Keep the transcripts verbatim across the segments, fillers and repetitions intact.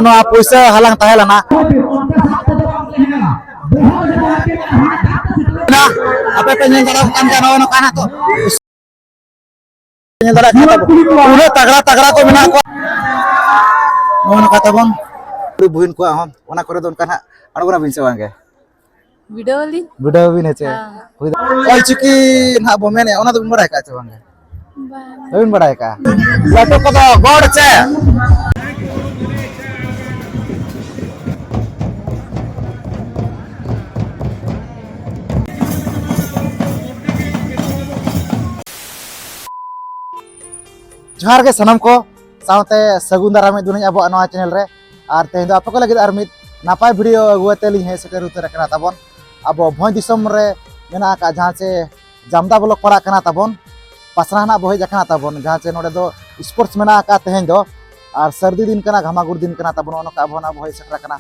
ᱱᱚᱣᱟ ᱯᱩᱭᱥᱟᱹ ᱦᱟᱞᱟᱝ ᱛᱟᱦᱮᱸ ᱞᱮᱱᱟ᱾ ᱟᱯᱮ ᱯᱮ ᱧᱮᱞ ᱫᱟᱲᱮᱭᱟᱜ ᱠᱟᱱ ᱜᱮᱭᱟ, ᱱᱚᱜᱼᱚᱭ ᱱᱚᱝᱠᱟ ᱱᱟᱜ ᱛᱚ᱾ ᱧᱮᱞ ᱫᱟᱲᱮᱭᱟᱜ ᱠᱟᱱᱟ ᱛᱟᱵᱚᱱ᱾ ᱯᱩᱨᱟᱹ ᱛᱟᱜᱲᱟ ᱛᱟᱜᱲᱟ ᱠᱚ ᱢᱮᱱᱟᱜ ᱠᱚᱣᱟ᱾ ᱱᱚᱜᱼᱚᱭ ᱱᱚᱝᱠᱟ ᱛᱟᱵᱚᱱ᱾ ᱵᱩᱦᱤᱱ ᱠᱚᱣᱟᱜ ᱦᱚᱸ ᱚᱱᱟ ᱠᱚᱨᱮ ᱫᱚ ᱚᱱᱠᱟ ᱱᱟᱜ ᱟᱬᱜᱚᱱᱟᱵᱤᱱ ᱥᱮ ᱵᱟᱝ ᱜᱮ? ᱵᱤᱰᱟᱹᱣ ᱟᱹᱞᱤᱧ? ᱵᱤᱰᱟᱹᱣ ᱵᱤᱱ ᱦᱮᱸ ᱪᱮ? ᱦᱮᱸ᱾ ᱦᱩᱭ ᱫᱟ-, ᱚᱞᱪᱤᱠᱤ ᱱᱟᱦᱟᱜ ᱵᱚ ᱢᱮᱱᱮᱫᱼᱟ, ᱚᱱᱟ ᱫᱚᱵᱤᱱ ᱵᱟᱲᱟᱭ ᱠᱟᱜᱼᱟ ᱪᱮ ᱵᱟᱝ ᱜᱮ? ᱵᱟᱝ᱾ ᱵᱟᱹᱵᱤᱱ ᱵᱟᱲᱟᱭ ᱠᱟᱜᱼᱟ? ᱞᱟᱹᱴᱩ ᱠᱚᱫᱚ ᱜᱚᱰ ᱪᱮ? ᱡᱚᱦᱟᱨ ᱜᱮ ᱥᱟᱱᱟᱢ ᱠᱚ, ᱥᱟᱶᱛᱮ ᱥᱟᱹᱜᱩᱱ ᱫᱟᱨᱟᱢᱮᱫ ᱵᱚᱱᱟᱹᱧ ᱟᱵᱚᱣᱟᱜ ᱱᱚᱣᱟ channel ᱨᱮ᱾ ᱟᱨ ᱛᱮᱦᱮᱧ ᱫᱚ ᱟᱯᱮ ᱠᱚ ᱞᱟᱹᱜᱤᱫ ᱟᱨ ᱢᱤᱫ ᱱᱟᱯᱟᱭ video ᱟᱹᱜᱩ ᱠᱟᱛᱮ ᱞᱤᱧ ᱦᱮᱡ ᱥᱮᱴᱮᱨ ᱩᱛᱟᱹᱨ ᱟᱠᱟᱱᱟ ᱛᱟᱵᱚᱱ᱾ ᱟᱵᱚ ᱵᱷᱚᱸᱡᱽ ᱫᱤᱥᱚᱢ ᱨᱮ ᱢᱮᱱᱟᱜ ᱟᱠᱟᱫ ᱡᱟᱦᱟᱸ ᱪᱮ ᱡᱟᱢᱫᱟ block ᱯᱟᱲᱟᱜ ᱠᱟᱱᱟ ᱛᱟᱵᱚᱱ, ᱯᱟᱥᱱᱟ ᱱᱟᱜ ᱵᱚ ᱦᱮᱡ ᱟᱠᱟᱱᱟ ᱛᱟᱵᱚᱱ, ᱡᱟᱦᱟᱸ ᱪᱮ ᱱᱚᱰᱮ ᱫᱚ sports ᱢᱮᱱᱟᱜ ᱟᱠᱟᱫ ᱛᱮᱦᱮᱧ ᱫᱚ᱾ ᱟᱨ ᱥᱟᱹᱨᱫᱤ ᱫᱤᱱ ᱠᱟᱱᱟ, ᱜᱷᱟᱢᱟᱜᱩᱲ ᱫᱤᱱ ᱠᱟᱱᱟ ᱛᱟᱵᱚᱱ, ᱱᱚᱜᱼᱚ ᱱᱚᱝᱠᱟ ᱟᱵᱚ ᱱᱟᱜ ᱵᱚ ᱦᱮᱡ ᱥᱮᱴᱮᱨ ᱟᱠᱟᱱᱟ᱾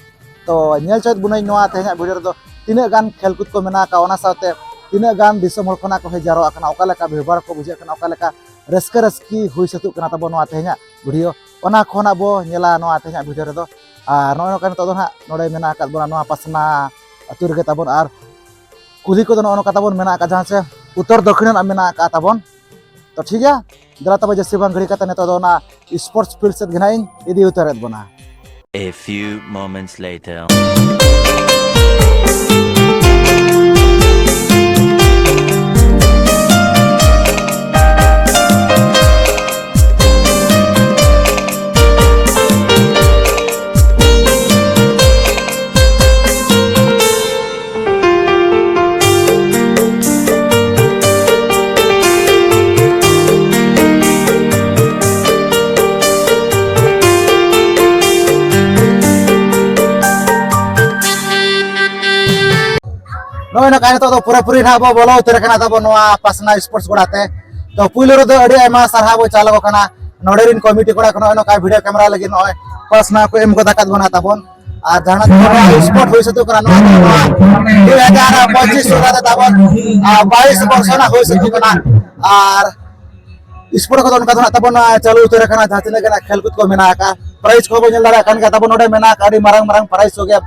ᱛᱚ ᱧᱮᱞ ᱪᱚᱭᱮᱫ ᱵᱚᱱᱟᱹᱧ ᱱᱚᱣᱟ ᱛᱮᱦᱮᱧᱟᱜ video ᱨᱮᱫᱚ ᱛᱤᱱᱟᱹᱜ ᱜᱟᱱ ᱠᱷᱮᱞ ᱠᱩᱫ ᱠᱚ ᱢᱮᱱᱟᱜ ᱟᱠᱟᱫ, ᱚᱱᱟ ᱥᱟᱶᱛᱮ ᱛᱤᱱᱟᱹᱜ ᱜᱟᱱ ᱫᱤᱥᱚᱢ ᱦᱚᱲ ᱠᱷᱚᱱᱟᱜ ᱠᱚ ᱦᱮᱡ ᱡᱟᱣᱨᱟᱜ ᱠᱟᱱᱟ, ᱚᱠᱟ ᱞᱮᱠᱟ ᱵᱮᱵᱷᱟᱨ ᱠᱚ ᱵᱩᱡᱷᱟᱹᱜ ᱠᱟᱱᱟ, ᱚᱠᱟ ᱞᱮᱠᱟ ᱨᱟᱹᱥᱠᱟᱹ ᱨᱟᱹᱥᱠᱤ ᱦᱩᱭ ᱥᱟᱹᱛᱚᱜ ᱠᱟᱱᱟ ᱛᱟᱵᱚᱱ ᱱᱚᱣᱟ ᱛᱮᱦᱮᱧᱟᱜ video, ᱚᱱᱟ ᱠᱷᱚᱱᱟᱜ ᱵᱚ ᱧᱮᱞᱟ ᱱᱚᱣᱟ ᱛᱮᱦᱮᱧᱟᱜ video ᱨᱮᱫᱚ᱾ ᱟᱨ ᱱᱚᱜᱼᱚᱭ ᱱᱚᱝᱠᱟ ᱱᱤᱛᱚᱜ ᱫᱚ ᱱᱟᱦᱟᱜ ᱱᱚᱰᱮ ᱢᱮᱱᱟᱜ ᱟᱠᱟᱫ ᱵᱚᱱᱟ ᱱᱚᱣᱟ ᱯᱟᱥᱱᱟ ᱟᱹᱛᱩ ᱨᱮᱜᱮ ᱛᱟᱵᱚᱱ, ᱟᱨ ᱠᱩᱞᱦᱤ ᱠᱚᱫᱚ ᱱᱚᱜᱼᱚ ᱱᱚᱝᱠᱟ ᱛᱟᱵᱚᱱ ᱢᱮᱱᱟᱜ ᱟᱠᱟᱫ, ᱡᱟᱦᱟᱸ ᱪᱮ ᱩᱛᱛᱚᱨ ᱫᱚᱠᱷᱤᱱ ᱨᱮᱱᱟᱜ ᱢᱮᱱᱟᱜ ᱟᱠᱟᱫ ᱛᱟᱵᱚᱱ᱾ ᱛᱚ ᱴᱷᱤᱠ ᱜᱮᱭᱟ, ᱫᱮᱞᱟ ᱛᱚᱵᱮ ᱡᱟᱹᱥᱛᱤ ᱵᱟᱝ ᱜᱷᱟᱹᱲᱤ ᱠᱟᱛᱮ ᱱᱤᱛᱚᱜ ᱫᱚ ᱚᱱᱟ sports field ᱥᱮᱫ ᱜᱮ ᱱᱟᱦᱟᱜ ᱤᱧ ᱤᱫᱤ ᱩᱛᱟᱹᱨᱮᱫ ᱵᱚᱱᱟ᱾ A few moments later. ᱱᱚᱜᱼᱚᱭ ᱱᱚᱝᱠᱟ ᱱᱤᱛᱚᱜ ᱫᱚ ᱯᱩᱨᱟᱹᱯᱩᱨᱤ ᱱᱟᱦᱟᱜ ᱵᱚ ᱵᱚᱞᱚ ᱩᱛᱟᱹᱨ ᱟᱠᱟᱱᱟ ᱛᱟᱵᱚ ᱱᱚᱣᱟ ᱯᱟᱥᱱᱟ sports ᱜᱚᱲᱟ ᱛᱮ᱾ ᱛᱚ ᱯᱩᱭᱞᱩ ᱨᱮᱫᱚ ᱟᱹᱰᱤ ᱟᱭᱢᱟ ᱥᱟᱨᱦᱟᱣ ᱵᱚ ᱪᱟᱞ ᱟᱠᱚ ᱠᱟᱱᱟ ᱱᱚᱰᱮ ᱨᱤᱱ committee ᱠᱚᱲᱟ ᱠᱚ ᱱᱚᱜᱼᱚᱭ ᱱᱚᱝᱠᱟ video camera ᱞᱟᱹᱜᱤᱫ ᱱᱚᱜᱼᱚᱭ ᱯᱟᱥᱱᱟ ᱠᱚ ᱮᱢ ᱜᱚᱫ ᱟᱠᱟᱫ ᱵᱚᱱᱟ ᱛᱟᱵᱚᱱ᱾ ᱟᱨ ᱡᱟᱦᱟᱱᱟᱜ ᱱᱚᱣᱟ sport ᱦᱩᱭ ᱥᱟᱹᱛᱚᱜ ᱠᱟᱱᱟ, ᱱᱚᱣᱟ ᱫᱚ ᱱᱚᱣᱟ ᱫᱩᱭ ᱦᱟᱡᱟᱨ ᱯᱚᱸᱪᱤᱥ ᱥᱚᱨᱦᱟᱭ ᱨᱮ ᱛᱟᱵᱚᱱ, ᱟᱨ, ᱵᱟᱭᱤᱥ ᱵᱚᱨᱥᱚ ᱨᱮᱱᱟᱜ ᱦᱩᱭ ᱥᱟᱹᱛᱚᱜ ᱠᱟᱱᱟ᱾ ᱟᱨ ᱥᱯᱳᱨᱴ ᱠᱚᱫᱚ ᱚᱱᱠᱟ ᱫᱚ ᱦᱟᱸᱜ ᱛᱟᱵᱚᱱ, ᱟᱸ, ᱪᱟᱹᱞᱩ ᱩᱛᱟᱹᱨ ᱟᱠᱟᱱᱟ, ᱡᱟᱦᱟᱸ ᱛᱤᱱᱟᱹᱜ ᱜᱮ ᱱᱟᱜ ᱠᱷᱮᱞ ᱠᱚ ᱢᱮᱱᱟᱜ ᱟᱠᱟᱫ, ᱯᱨᱟᱭᱤᱡᱽ ᱠᱚᱦᱚᱸ ᱵᱚᱱ ᱧᱮᱞ ᱫᱟᱲᱮᱭᱟᱜ ᱠᱟᱱ ᱜᱮᱭᱟ ᱛᱟᱵᱚᱱ, ᱱᱚᱰᱮ ᱢᱮᱱᱟᱜ ᱟᱠᱟᱫ ᱟᱹᱰᱤ ᱢᱟᱨᱟᱝ ᱢᱟᱨᱟᱝ ᱯᱨᱟᱭᱤᱡᱽ ᱠᱚᱜᱮ,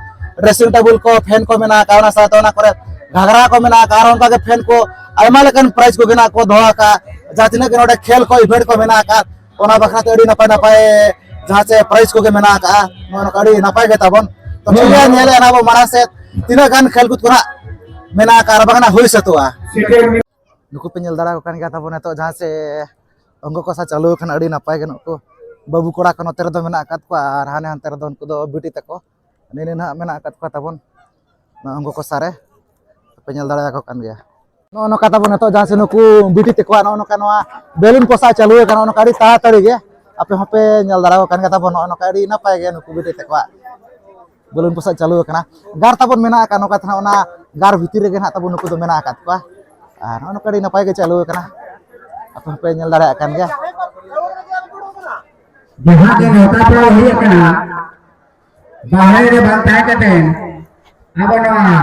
ᱰᱨᱮᱥᱤᱝ ᱴᱮᱵᱩᱞ ᱠᱚ, ᱯᱷᱮᱱ ᱠᱚ ᱢᱮᱱᱟᱜ ᱟᱠᱟᱫ, ᱚᱱᱟ ᱥᱟᱶᱛᱮ ᱚᱱᱟ ᱠᱚᱨᱮ ᱜᱷᱟᱜᱽᱨᱟ ᱠᱚ ᱢᱮᱱᱟᱜ ᱟᱠᱟᱫ, ᱟᱨ ᱚᱱᱠᱟ ᱜᱮ ᱯᱷᱮᱱ ᱠᱚ, ᱟᱭᱢᱟ ᱞᱮᱠᱟᱱ ᱯᱨᱟᱭᱤᱡᱽ ᱠᱚᱜᱮ ᱱᱟᱜ ᱠᱚ ᱫᱚᱦᱚ ᱟᱠᱟᱫ, ᱡᱟᱦᱟᱸ ᱛᱤᱱᱟᱹᱜ ᱜᱮ ᱱᱚᱰᱮ ᱠᱷᱮᱞ ᱠᱚ, ᱤᱵᱷᱮᱱᱴ ᱠᱚ ᱢᱮᱱᱟᱜ ᱟᱠᱟᱫ, ᱚᱱᱟ ᱵᱟᱠᱷᱨᱟ ᱛᱮ ᱟᱹᱰᱤ ᱱᱟᱯᱟᱭ ᱱᱟᱯᱟᱭ ᱡᱟᱦᱟᱸ ᱪᱮ ᱯᱨᱟᱭᱤᱡᱽ ᱠᱚᱜᱮ ᱢᱮᱱᱟᱜ ᱟᱠᱟᱫᱼᱟ᱾ ᱱᱚᱜᱼᱚ ᱱᱚᱝᱠᱟ ᱟᱹᱰᱤ ᱱᱟᱯᱟᱭ ᱜᱮ ᱛᱟᱵᱚᱱ᱾ ᱛᱚ ᱴᱷᱤᱠ ᱜᱮᱭᱟ, ᱧᱮᱞᱮᱫᱼᱟ ᱱᱟᱵᱚ ᱢᱟᱲᱟᱝ ᱥᱮᱫ ᱛᱤᱱᱟᱹᱜ ᱜᱟᱱ ᱠᱷᱮᱞ ᱠᱩᱫ ᱠᱚ ᱱᱟᱜ ᱢᱮᱱᱟᱜ ᱟᱠᱟᱫ ᱟᱨ ᱵᱟᱝ ᱱᱟᱜ ᱦᱩᱭ ᱥᱟᱹᱛᱚᱜᱼᱟ᱾ ᱱᱩᱠᱩ ᱯᱮ ᱧᱮᱞ ᱫᱟᱲᱮᱭᱟᱠᱚ ᱠᱟᱱ ᱜᱮᱭᱟ ᱛᱟᱵᱚᱱ ᱱᱤᱛᱚᱜ ᱡᱟᱦᱟᱸ ᱥᱮ ᱚᱝᱜᱚ ᱠᱚᱥᱟ ᱪᱟᱹᱞᱩ ᱟᱠᱟᱱᱟ, ᱟᱹᱰᱤ ᱱᱟᱯᱟᱭ ᱜᱮ᱾ ᱱᱩᱠᱩ ᱵᱟᱹᱵᱩ ᱠᱚᱲᱟ ᱠᱚ ᱱᱚᱛᱮ ᱨᱮᱫᱚ ᱢᱮᱱᱟᱜ ᱟᱠᱟᱫ ᱠᱚᱣᱟ ᱟᱨ ᱦᱟᱱᱮ ᱦᱟᱱᱛᱮ ᱨᱮᱫᱚ ᱩᱱᱠᱩ ᱫᱚ ᱵᱤᱴᱤ ᱛᱟᱠᱚ᱾ ᱱᱤᱱᱟᱹ ᱱᱟᱦᱟᱜ ᱢᱮᱱᱟᱜ ᱟᱠᱟᱫ ᱠᱚᱣᱟ ᱛᱟᱵᱚᱱ ᱱᱚᱣᱟ ᱚᱝᱜᱚ ᱠᱚᱥᱟ ᱨᱮ᱾ ᱯᱮ ᱧᱮᱞ ᱫᱟᱲᱮᱭᱟᱠᱚ ᱠᱟᱱ ᱜᱮᱭᱟ᱾ ᱱᱚᱜᱼᱚ ᱱᱚᱝᱠᱟ ᱛᱟᱵᱚᱱ ᱱᱤᱛᱚᱜ ᱡᱟᱦᱟᱸ ᱥᱮ ᱱᱩᱠᱩ ᱵᱤᱴᱤ ᱛᱟᱠᱚᱣᱟᱜ ᱱᱚᱜᱼᱚ ᱱᱚᱝᱠᱟ ᱱᱚᱣᱟ ᱵᱮᱞᱩᱱ ᱯᱚᱥᱟᱜ ᱪᱟᱹᱞᱩ ᱟᱠᱟᱱᱟ, ᱱᱚᱜᱼᱚ ᱱᱚᱝᱠᱟ ᱟᱹᱰᱤ ᱛᱟᱲᱟᱛᱟᱲᱤ ᱜᱮ᱾ ᱟᱯᱮ ᱦᱚᱸᱯᱮ ᱧᱮᱞ ᱫᱟᱲᱮᱭᱟᱠᱚ ᱠᱟᱱ ᱜᱮᱭᱟ ᱛᱟᱵᱚᱱ, ᱱᱚᱜᱼᱚ ᱱᱚᱝᱠᱟ ᱟᱹᱰᱤ ᱱᱟᱯᱟᱭ ᱜᱮ ᱱᱩᱠᱩ ᱵᱤᱴᱤ ᱛᱟᱠᱚᱣᱟᱜ ᱵᱮᱞᱩᱱ ᱯᱚᱥᱟᱜ ᱪᱟᱹᱞᱩ ᱟᱠᱟᱱᱟ᱾ ᱜᱟᱨ ᱛᱟᱵᱚᱱ ᱢᱮᱱᱟᱜ ᱟᱠᱟᱫ ᱱᱚᱝᱠᱟ ᱛᱟᱦᱮᱱᱟ, ᱚᱱᱟ ᱜᱟᱨ ᱵᱷᱤᱛᱤᱨ ᱨᱮᱜᱮ ᱱᱟᱦᱟᱜ ᱛᱟᱵᱚᱱ ᱱᱩᱠᱩ ᱫᱚ ᱢᱮᱱᱟᱜ ᱟᱠᱟᱫ ᱠᱚᱣᱟ᱾ ᱟᱨ ᱱᱚᱜᱼᱚ ᱱᱚᱝᱠᱟ ᱟᱹᱰᱤ ᱱᱟᱯᱟᱭ ᱜᱮ ᱪᱟᱹᱞᱩ ᱟᱠᱟᱱᱟ, ᱟᱯᱮ ᱦᱚᱸᱯᱮ ᱧᱮᱞ ᱫᱟᱲᱮᱭᱟᱜ ᱠᱟᱱ ᱜᱮᱭᱟ᱾ ᱡᱟᱦᱟᱸ ᱜᱮ ᱱᱮᱣᱛᱟ ᱯᱮᱲᱟ ᱦᱩᱭ ᱟᱠᱟᱱᱟ, ᱵᱟᱦᱨᱮ ᱨᱮ ᱵᱟᱝ ᱛᱟᱦᱮᱸ ᱠᱟᱛᱮ ᱟᱵᱚ ᱱᱚᱣᱟ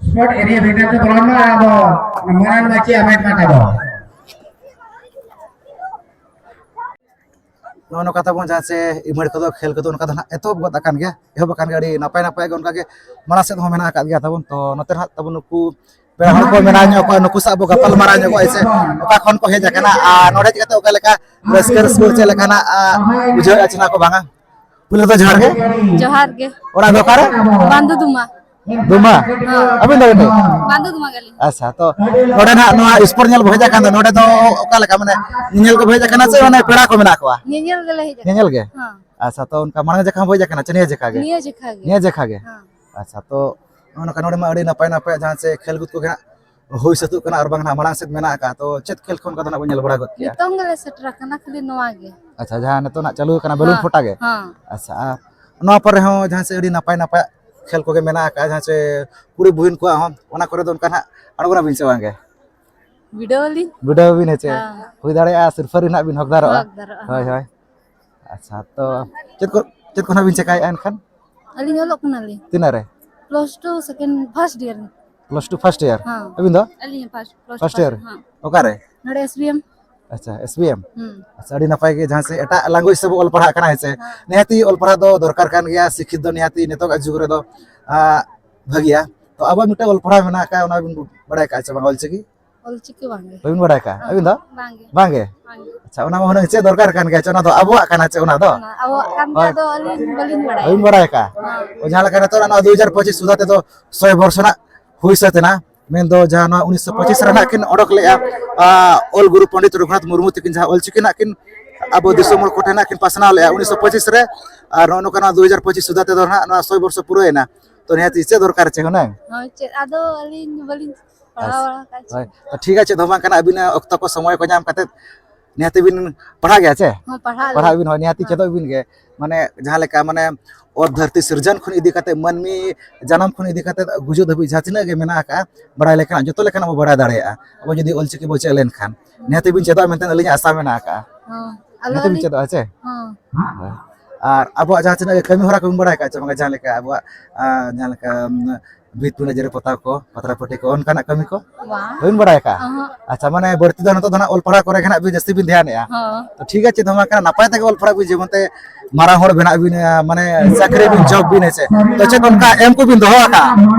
ᱥᱯᱳᱨᱴ ᱮᱨᱤᱭᱟ ᱵᱷᱤᱛᱤᱨ ᱛᱮ ᱵᱚᱞᱚᱱ ᱢᱟ, ᱟᱵᱚ ᱢᱟᱹᱱᱟᱱ ᱢᱟᱹᱪᱤ ᱟᱢᱮᱴ ᱢᱟ ᱛᱟᱵᱚ᱾ ᱱᱚᱜᱼᱚ ᱱᱚᱝᱠᱟ ᱛᱟᱵᱚᱱ ᱡᱟᱦᱟᱸ ᱥᱮ ᱤᱵᱷᱮᱱᱴ ᱠᱚᱫᱚ, ᱠᱷᱮᱞ ᱠᱚᱫᱚ ᱚᱱᱠᱟ ᱫᱚ ᱱᱟᱦᱟᱜ ᱮᱛᱚᱦᱚᱵ ᱜᱚᱫ ᱟᱠᱟᱱ ᱜᱮᱭᱟ, ᱮᱦᱚᱵ ᱟᱠᱟᱱ ᱜᱮᱭᱟ ᱟᱹᱰᱤ ᱱᱟᱯᱟᱭ ᱱᱟᱯᱟᱭ ᱜᱮ, ᱚᱱᱠᱟ ᱜᱮ ᱢᱟᱲᱟᱝ ᱥᱮᱫ ᱦᱚᱸ ᱢᱮᱱᱟᱜ ᱟᱠᱟᱫ ᱜᱮᱭᱟ ᱛᱟᱵᱚᱱ᱾ ᱛᱚ ᱱᱚᱛᱮ ᱱᱟᱦᱟᱜ ᱛᱟᱵᱚᱱ ᱱᱩᱠᱩ ᱯᱮᱲᱟ ᱦᱚᱲ ᱠᱚ ᱢᱮᱱᱟᱜ ᱧᱚᱜ ᱠᱚᱣᱟ, ᱱᱩᱠᱩ ᱥᱟᱶ ᱵᱚ ᱜᱟᱯᱟᱞ ᱢᱟᱨᱟᱣ ᱧᱚᱜᱚᱜᱼᱟ ᱥᱮ ᱚᱠᱟ ᱠᱷᱚᱱ ᱠᱚ ᱦᱮᱡ ᱟᱠᱟᱱᱟ ᱟᱨ ᱱᱚᱰᱮ ᱦᱮᱡ ᱠᱟᱛᱮ ᱚᱠᱟ ᱞᱮᱠᱟ ᱨᱟᱹᱥᱠᱟᱹ, ᱨᱟᱹᱥᱠᱟᱹ ᱪᱮᱫ ᱞᱮᱠᱟᱱᱟᱜ, ᱟ, ᱵᱩᱡᱷᱟᱹᱣᱮᱫᱼᱟ ᱪᱮ ᱱᱟᱦᱟᱜ ᱠᱚ ᱵᱟᱝᱟ᱾ ᱯᱩᱭᱞᱩ ᱫᱚ ᱡᱚᱦᱟᱨ ᱜᱮ᱾ ᱡᱚᱦᱟᱨ ᱜᱮ᱾ ᱚᱲᱟᱜ ᱫᱚ ᱚᱠᱟᱨᱮ? ᱵᱟᱱᱫᱩ ᱫᱩᱢᱟ᱾ ᱫᱩᱢᱟ? ᱦᱮᱸ᱾ ᱟᱹᱵᱤᱱ ᱫᱚ ᱚᱸᱰᱮ? ᱵᱟᱱᱫᱩ ᱫᱩᱢᱟ ᱜᱮ ᱟᱹᱞᱤᱧ᱾ ᱟᱪᱪᱷᱟ, ᱛᱚ ᱱᱚᱰᱮ ᱱᱟᱦᱟᱜ ᱱᱚᱣᱟ ᱥᱯᱳᱨᱴ ᱧᱮᱞ ᱵᱚ ᱦᱮᱡ ᱟᱠᱟᱱ ᱫᱚ, ᱱᱚᱰᱮ ᱫᱚ ᱚᱠᱟ ᱞᱮᱠᱟ, ᱢᱟᱱᱮ ᱧᱮᱧᱮᱞ ᱠᱚ ᱦᱮᱡ ᱟᱠᱟᱱᱟ ᱥᱮ ᱢᱟᱱᱮ ᱯᱮᱲᱟ ᱠᱚ ᱢᱮᱱᱟᱜ ᱠᱚᱣᱟ? ᱧᱮᱧᱮᱞ ᱜᱮᱞᱮ ᱦᱮᱡ ᱟᱠᱟᱱᱟ᱾ ᱧᱮᱧᱮᱞ ᱜᱮ? ᱦᱮᱸ᱾ ᱟᱪᱪᱷᱟ, ᱛᱚ ᱚᱱᱠᱟ ᱢᱟᱲᱟᱝ ᱡᱚᱠᱷᱟ ᱦᱚᱸ ᱦᱮᱡ ᱟᱠᱟᱱᱟ ᱪᱮ ᱱᱤᱭᱟᱹ ᱡᱚᱠᱷᱟ ᱜᱮ? ᱱᱤᱭᱟᱹ ᱡᱚᱠᱷᱟ ᱜᱮ᱾ ᱱᱤᱭᱟᱹ ᱡᱚᱠᱷᱟ ᱜᱮ? ᱦᱮᱸ᱾ ᱟᱪᱪᱷᱟ, ᱛᱚ ᱱᱚᱜᱼᱚ ᱱᱚᱝᱠᱟ ᱱᱚᱰᱮ ᱢᱟ ᱟᱹᱰᱤ ᱱᱟᱯᱟᱭ ᱱᱟᱯᱟᱭ ᱡᱟᱦᱟᱸ ᱪᱮ ᱠᱷᱮᱞ ᱠᱚ ᱜᱮ ᱦᱟᱸᱜ ᱦᱩᱭ ᱥᱟᱹᱛᱚᱜ ᱠᱟᱱᱟ ᱟᱨ ᱵᱟᱝ ᱱᱟᱦᱟᱜ ᱢᱟᱲᱟᱝ ᱥᱮᱫ ᱢᱮᱱᱟᱜ ᱟᱠᱟᱫ, ᱛᱚ ᱪᱮᱫ ᱠᱷᱮᱞ ᱠᱚ ᱚᱱᱠᱟ ᱫᱚ ᱱᱟᱦᱟᱜ ᱵᱚᱱ ᱧᱮᱞ ᱵᱟᱲᱟ ᱜᱚᱫ ᱠᱮᱜᱼᱟ? ᱱᱤᱛᱚᱝ ᱜᱮᱞᱮ ᱥᱮᱴᱮᱨ ᱟᱠᱟᱱᱟ, ᱠᱷᱟᱹᱞᱤ ᱱᱚᱣᱟ ᱜᱮ᱾ ᱟᱪᱪᱷᱟ, ᱡᱟᱦᱟᱸ ᱱᱤᱛᱚᱜ ᱱᱟᱦᱟᱜ ᱪᱟᱹᱞᱩ ᱟᱠᱟᱱᱟ ᱵᱮᱞᱩᱱ ᱦᱮᱸ, ᱯᱷᱚᱴᱟ ᱜᱮ? ᱦᱮᱸ᱾ ᱟᱪᱪᱷᱟ, ᱟᱨ ᱱᱚᱣᱟ ᱯᱚᱨᱮ ᱦᱚᱸ ᱡᱟᱦᱟᱸ ᱥᱮ ᱟᱹᱰᱤ ᱱᱟᱯᱟᱭ ᱱᱟᱯᱟᱭ ᱠᱷᱮᱞ ᱠᱚᱜᱮ ᱢᱮᱱᱟᱜ ᱟᱠᱟᱫ, ᱡᱟᱦᱟᱸ ᱥᱮ ᱠᱩᱲᱤ ᱵᱩᱦᱤᱱ ᱠᱚᱣᱟᱜ ᱦᱚᱸ, ᱚᱱᱟ ᱠᱚᱨᱮ ᱫᱚ ᱚᱱᱠᱟ ᱱᱟᱦᱟᱜ ᱟᱬᱜᱚᱱᱟᱵᱤᱱ ᱥᱮ ᱵᱟᱝ ᱜᱮ? ᱵᱤᱰᱟᱹᱣ ᱟᱹᱞᱤᱧ᱾ ᱵᱤᱰᱟᱹᱣ ᱵᱤᱱ ᱦᱮᱸ ᱪᱮ? ᱦᱮᱸ᱾ ᱦᱩᱭ ᱫᱟᱲᱮᱭᱟᱜᱼᱟ ᱥᱤᱨᱯᱷᱟᱹ ᱨᱮ ᱱᱟᱦᱟᱜ ᱵᱤᱱ ᱦᱚᱠᱫᱟᱨᱚᱜᱼᱟ᱾ ᱦᱚᱠᱫᱟᱨᱚᱜᱼᱟ, ᱦᱳᱭ, ᱦᱮᱸ᱾ ᱦᱳᱭ᱾ ᱟᱪᱪᱷᱟ, ᱛᱚ ᱪᱮᱫ ᱠᱚ, ᱪᱮᱫ ᱠᱚ ᱱᱟᱦᱟᱜ ᱵᱤᱱ ᱪᱮᱠᱟᱭᱮᱫᱼᱟ ᱮᱱᱠᱷᱟᱱ? ᱟᱹᱞᱤᱧ ᱚᱞᱚᱜ ᱠᱟᱱᱟᱞᱤᱧ᱾ ᱛᱤᱱᱟᱹᱜ ᱨᱮ? Plus two second, first year. Plus two first year? ᱦᱮᱸ᱾ ᱟᱹᱵᱤᱱ ᱫᱚ? ᱟᱹᱞᱤᱧ first, plus first two year? First, ᱦᱮᱸ᱾ ᱚᱠᱟᱨᱮ? ᱱᱚᱰᱮ ᱮᱥ ᱵᱤ ᱮᱢ᱾ ᱟᱪᱪᱷᱟ, ᱮᱥ ᱵᱤ ᱮᱢ᱾ ᱦᱩᱸ᱾ ᱟᱪᱪᱷᱟ, ᱟᱹᱰᱤ ᱱᱟᱯᱟᱭ ᱜᱮ, ᱡᱟᱦᱟᱸ ᱥᱮ ᱮᱴᱟᱜ language ᱛᱮᱵᱚ ᱚᱞ ᱯᱟᱲᱦᱟᱜ ᱠᱟᱱᱟ, ᱦᱮᱸ ᱥᱮ? ᱦᱮᱸ᱾ ᱱᱤᱦᱟᱹᱛᱤ ᱚᱞ ᱯᱟᱲᱦᱟᱜ ᱫᱚ ᱫᱚᱨᱠᱟᱨ ᱠᱟᱱ ᱜᱮᱭᱟ, ᱥᱤᱠᱠᱷᱤᱛ ᱫᱚ ᱱᱤᱦᱟᱹᱛᱤ ᱱᱤᱛᱚᱜᱟᱜ ᱡᱩᱜᱽ ᱨᱮᱫᱚ, ᱟ, ᱵᱷᱟᱹᱜᱤᱭᱟ᱾ ᱛᱚ ᱟᱵᱚᱣᱟᱜ ᱢᱤᱫᱴᱟᱝ ᱚᱞ ᱯᱟᱲᱦᱟᱣ ᱢᱮᱱᱟᱜ ᱟᱠᱟᱫ, ᱚᱱᱟ ᱵᱤᱱ ᱵᱟᱲᱟᱭ ᱟᱠᱟᱫ ᱪᱮ ᱵᱟᱝ, ᱚᱞᱪᱤᱠᱤ? ᱚᱞᱪᱤᱠᱤ ᱵᱟᱝᱜᱮ᱾ ᱵᱟᱹᱵᱤᱱ ᱵᱟᱲᱟᱭ ᱟᱠᱟᱫ? ᱚᱦᱚᱸ, ᱟᱹᱵᱤᱱ ᱫᱚ? ᱵᱟᱝᱜᱮ᱾ ᱵᱟᱝᱜᱮ? ᱵᱟᱝᱜᱮ᱾ ᱟᱪᱪᱷᱟ, ᱚᱱᱟ ᱢᱟ ᱦᱩᱱᱟᱹᱝ ᱪᱮᱫ ᱫᱚᱨᱠᱟᱨ ᱠᱟᱱ ᱜᱮᱭᱟ, ᱪᱮ ᱚᱱᱟ ᱫᱚ ᱟᱵᱚᱣᱟᱜ ᱠᱟᱱᱟ, ᱪᱮ ᱚᱱᱟ ᱫᱚ? ᱚᱱᱟ ᱟᱵᱚᱣᱟᱜ ᱠᱟᱱ ᱦᱳᱭ᱾ ᱠᱷᱟᱡ ᱫᱚ ᱟᱹᱞᱤᱧ ᱵᱟᱹᱞᱤᱧ ᱵᱟᱲᱟᱭᱟ᱾ ᱵᱟᱹᱵᱤᱱ ᱵᱟᱲᱟᱭ ᱟᱠᱟᱫ? ᱦᱚᱸ᱾ ᱚ, ᱡᱟᱦᱟᱸ ᱞᱮᱠᱟ ᱱᱤᱛᱚᱜ ᱱᱚᱣᱟ ᱫᱩ ᱦᱟᱡᱟᱨ ᱯᱚᱸᱪᱤᱥ ᱥᱩᱫᱷᱟ ᱛᱮᱫᱚ ᱥᱚᱭ ᱵᱚᱨᱥᱚ ᱨᱮᱱᱟᱜ ᱦᱩᱭ ᱥᱟᱹᱛ ᱮᱱᱟ, ᱢᱮᱱᱫᱚ ᱡᱟᱦᱟᱸ ᱱᱚᱣᱟ ᱩᱱᱤᱥᱥᱚ ᱯᱚᱸᱪᱤᱥ ᱨᱮᱱᱟᱜ ᱠᱤᱱ ᱚᱰᱚᱠ ᱞᱮᱫᱼᱟ, ᱟ, ᱚᱞ ᱜᱩᱨᱩ ᱯᱚᱱᱰᱤᱛ ᱨᱚᱜᱷᱩᱱᱟᱛᱷ ᱢᱩᱨᱢᱩ ᱛᱟᱹᱠᱤᱱ ᱡᱟᱦᱟᱸ ᱚᱞᱪᱤᱠᱤ ᱨᱮᱱᱟᱜ ᱠᱤᱱ ᱟᱵᱚ ᱫᱤᱥᱚᱢ ᱦᱚᱲ ᱠᱚᱴᱷᱮᱱ ᱦᱟᱸᱜ ᱠᱤᱱ ᱯᱟᱥᱱᱟᱣ ᱞᱮᱫᱼᱟ ᱩᱱᱤᱥᱥᱚ ᱯᱚᱸᱪᱤᱥ ᱨᱮ, ᱟᱨ ᱱᱚᱜᱼᱚ ᱱᱚᱝᱠᱟ ᱱᱚᱣᱟ ᱫᱩ ᱦᱟᱡᱟᱨ ᱯᱚᱸᱪᱤᱥ ᱥᱩᱫᱷᱟ ᱛᱮᱫᱚ ᱱᱟᱦᱟᱜ ᱱᱚᱣᱟ ᱥᱚᱭ ᱵᱚᱨᱥᱚ ᱯᱩᱨᱟᱹᱣᱮᱱᱟ᱾ ᱛᱚ ᱱᱤᱦᱟᱹᱛᱤ ᱪᱮᱫ ᱫᱚᱨᱠᱟᱨ ᱪᱮ ᱦᱩᱱᱟᱹᱝ? ᱦᱳᱭ, ᱪᱮᱫ ᱟᱫᱚ ᱟᱹᱞᱤᱧ ᱵᱟᱹᱞᱤᱧ ᱯᱟᱲᱦᱟᱣ ᱟᱪᱪᱷᱟ᱾ ᱵᱟᱲᱟ ᱟᱠᱟᱫ ᱦᱳᱭ, ᱪᱮ᱾ ᱛᱚ ᱴᱷᱤᱠ ᱟᱪᱷᱮ, ᱫᱚ ᱵᱟᱝ ᱠᱟᱱᱟ, ᱟᱹᱵᱤᱱᱟᱜ ᱚᱠᱛᱚ ᱠᱚ ᱥᱚᱢᱚᱭ ᱠᱚ ᱧᱟᱢ ᱠᱟᱛᱮᱫ ᱱᱤᱦᱟᱹᱛᱤ ᱵᱤᱱ ᱯᱟᱲᱦᱟᱜ ᱜᱮᱭᱟ ᱪᱮ? ᱦᱚᱸ, ᱯᱟᱲᱦᱟᱜ ᱯᱟᱲᱦᱟᱜ ᱟᱹᱞᱤᱧ᱾ ᱵᱤᱱ, ᱦᱳᱭ, ᱱᱤᱦᱟᱹᱛᱤ ᱦᱚᱸ᱾ ᱪᱮᱫᱚᱜ ᱵᱤᱱ ᱜᱮ᱾ ᱢᱟᱱᱮ ᱡᱟᱦᱟᱸ ᱞᱮᱠᱟ, ᱢᱟᱱᱮ ᱚᱛ ᱫᱷᱟᱹᱨᱛᱤ ᱥᱤᱨᱡᱚᱱ ᱠᱷᱚᱱ ᱤᱫᱤ ᱠᱟᱛᱮᱫ ᱢᱟᱹᱱᱢᱤ ᱡᱟᱱᱟᱢ ᱠᱷᱚᱱ ᱤᱫᱤ ᱠᱟᱛᱮᱫ ᱜᱩᱡᱩᱜ ᱫᱷᱟᱹᱵᱤᱡ ᱡᱟᱦᱟᱸ ᱛᱤᱱᱟᱹᱜ ᱜᱮ ᱢᱮᱱᱟᱜ ᱟᱠᱟᱫᱼᱟ, ᱵᱟᱲᱟᱭ ᱞᱮᱠᱟᱱᱟᱜ ᱡᱚᱛᱚ ᱞᱮᱠᱟᱱᱟᱜ ᱵᱚ ᱵᱟᱲᱟᱭ ᱫᱟᱲᱮᱭᱟᱜᱼᱟ, ᱟᱵᱚ ᱡᱩᱫᱤ ᱚᱞᱪᱤᱠᱤ ᱵᱚ ᱪᱮᱫ ᱞᱮᱱᱠᱷᱟᱱ᱾ ᱱᱤᱦᱟᱹᱛᱤ ᱵᱤᱱ ᱪᱮᱫᱚᱜᱼᱟ ᱢᱮᱱᱛᱮ ᱟᱹᱞᱤᱧᱟᱜ ᱟᱥᱟ ᱢᱮᱱᱟᱜ ᱟᱠᱟᱫᱼᱟ᱾ ᱦᱚᱸ, ᱟᱞᱚ ᱱᱤᱦᱟᱹᱛᱤ ᱵᱤᱱ ᱟᱹᱞᱤᱧ ᱪᱮᱫᱚᱜᱼᱟ ᱪᱮ? ᱦᱚᱸ᱾ ᱦᱳᱭ᱾ ᱟᱨ ᱟᱵᱚᱣᱟᱜ ᱡᱟᱦᱟᱸ ᱛᱤᱱᱟᱹᱜ ᱜᱮ ᱠᱟᱹᱢᱤ ᱦᱚᱨᱟ ᱠᱚᱵᱤᱱ ᱵᱟᱲᱟᱭ ᱟᱠᱟᱫ ᱪᱮ ᱵᱟᱝᱟ? ᱡᱟᱦᱟᱸ ᱞᱮᱠᱟ ᱟᱵᱚᱣᱟᱜ, ᱟᱸ, ᱡᱟᱦᱟᱸ ᱞᱮᱠᱟ, ᱩᱢ, ᱵᱷᱤᱛ ᱯᱤᱸᱰᱟᱹ ᱡᱮᱨᱮᱲ ᱯᱚᱛᱟᱣ ᱠᱚ, ᱯᱟᱛᱲᱟ ᱯᱟᱹᱴᱤ ᱠᱚ, ᱚᱱᱠᱟᱱᱟᱜ ᱠᱟᱹᱢᱤ ᱠᱚ? ᱵᱟᱝ᱾ ᱵᱟᱹᱵᱤᱱ ᱵᱟᱲᱟᱭ ᱟᱠᱟᱫᱼᱟ? ᱚᱦᱚᱸ᱾ ᱟᱪᱪᱷᱟ, ᱢᱟᱱᱮ ᱵᱟᱹᱲᱛᱤ ᱫᱚ ᱱᱤᱛᱚᱜ ᱫᱚ ᱱᱟᱜ ᱚᱞ ᱯᱟᱲᱦᱟᱣ ᱠᱚᱨᱮ ᱜᱮ ᱱᱟᱜ ᱵᱤᱱ ᱡᱟᱹᱥᱛᱤ ᱵᱤᱱ ᱫᱷᱮᱭᱟᱱᱮᱜᱼᱟ᱾ ᱦᱚᱸ᱾ ᱛᱚ ᱴᱷᱤᱠ ᱟᱪᱷᱮ, ᱫᱚ ᱢᱟ ᱠᱟᱱᱟ, ᱱᱟᱯᱟᱭ ᱛᱮᱜᱮ ᱚᱞ ᱯᱟᱲᱦᱟᱜ ᱵᱤᱱ, ᱡᱮᱢᱚᱱ ᱛᱮ ᱢᱟᱨᱟᱝ ᱦᱚᱲ ᱵᱮᱱᱟᱜ ᱵᱤᱱ, ᱢᱟᱱᱮ ᱪᱟᱹᱠᱨᱤ ᱵᱤᱱ, job ᱵᱤᱱ, ᱦᱮᱸ ᱥᱮ? ᱛᱚ ᱪᱮᱫ ᱚᱱᱠᱟ aim ᱠᱚᱵᱤᱱ ᱫᱚᱦᱚ ᱟᱠᱟᱫᱼᱟ?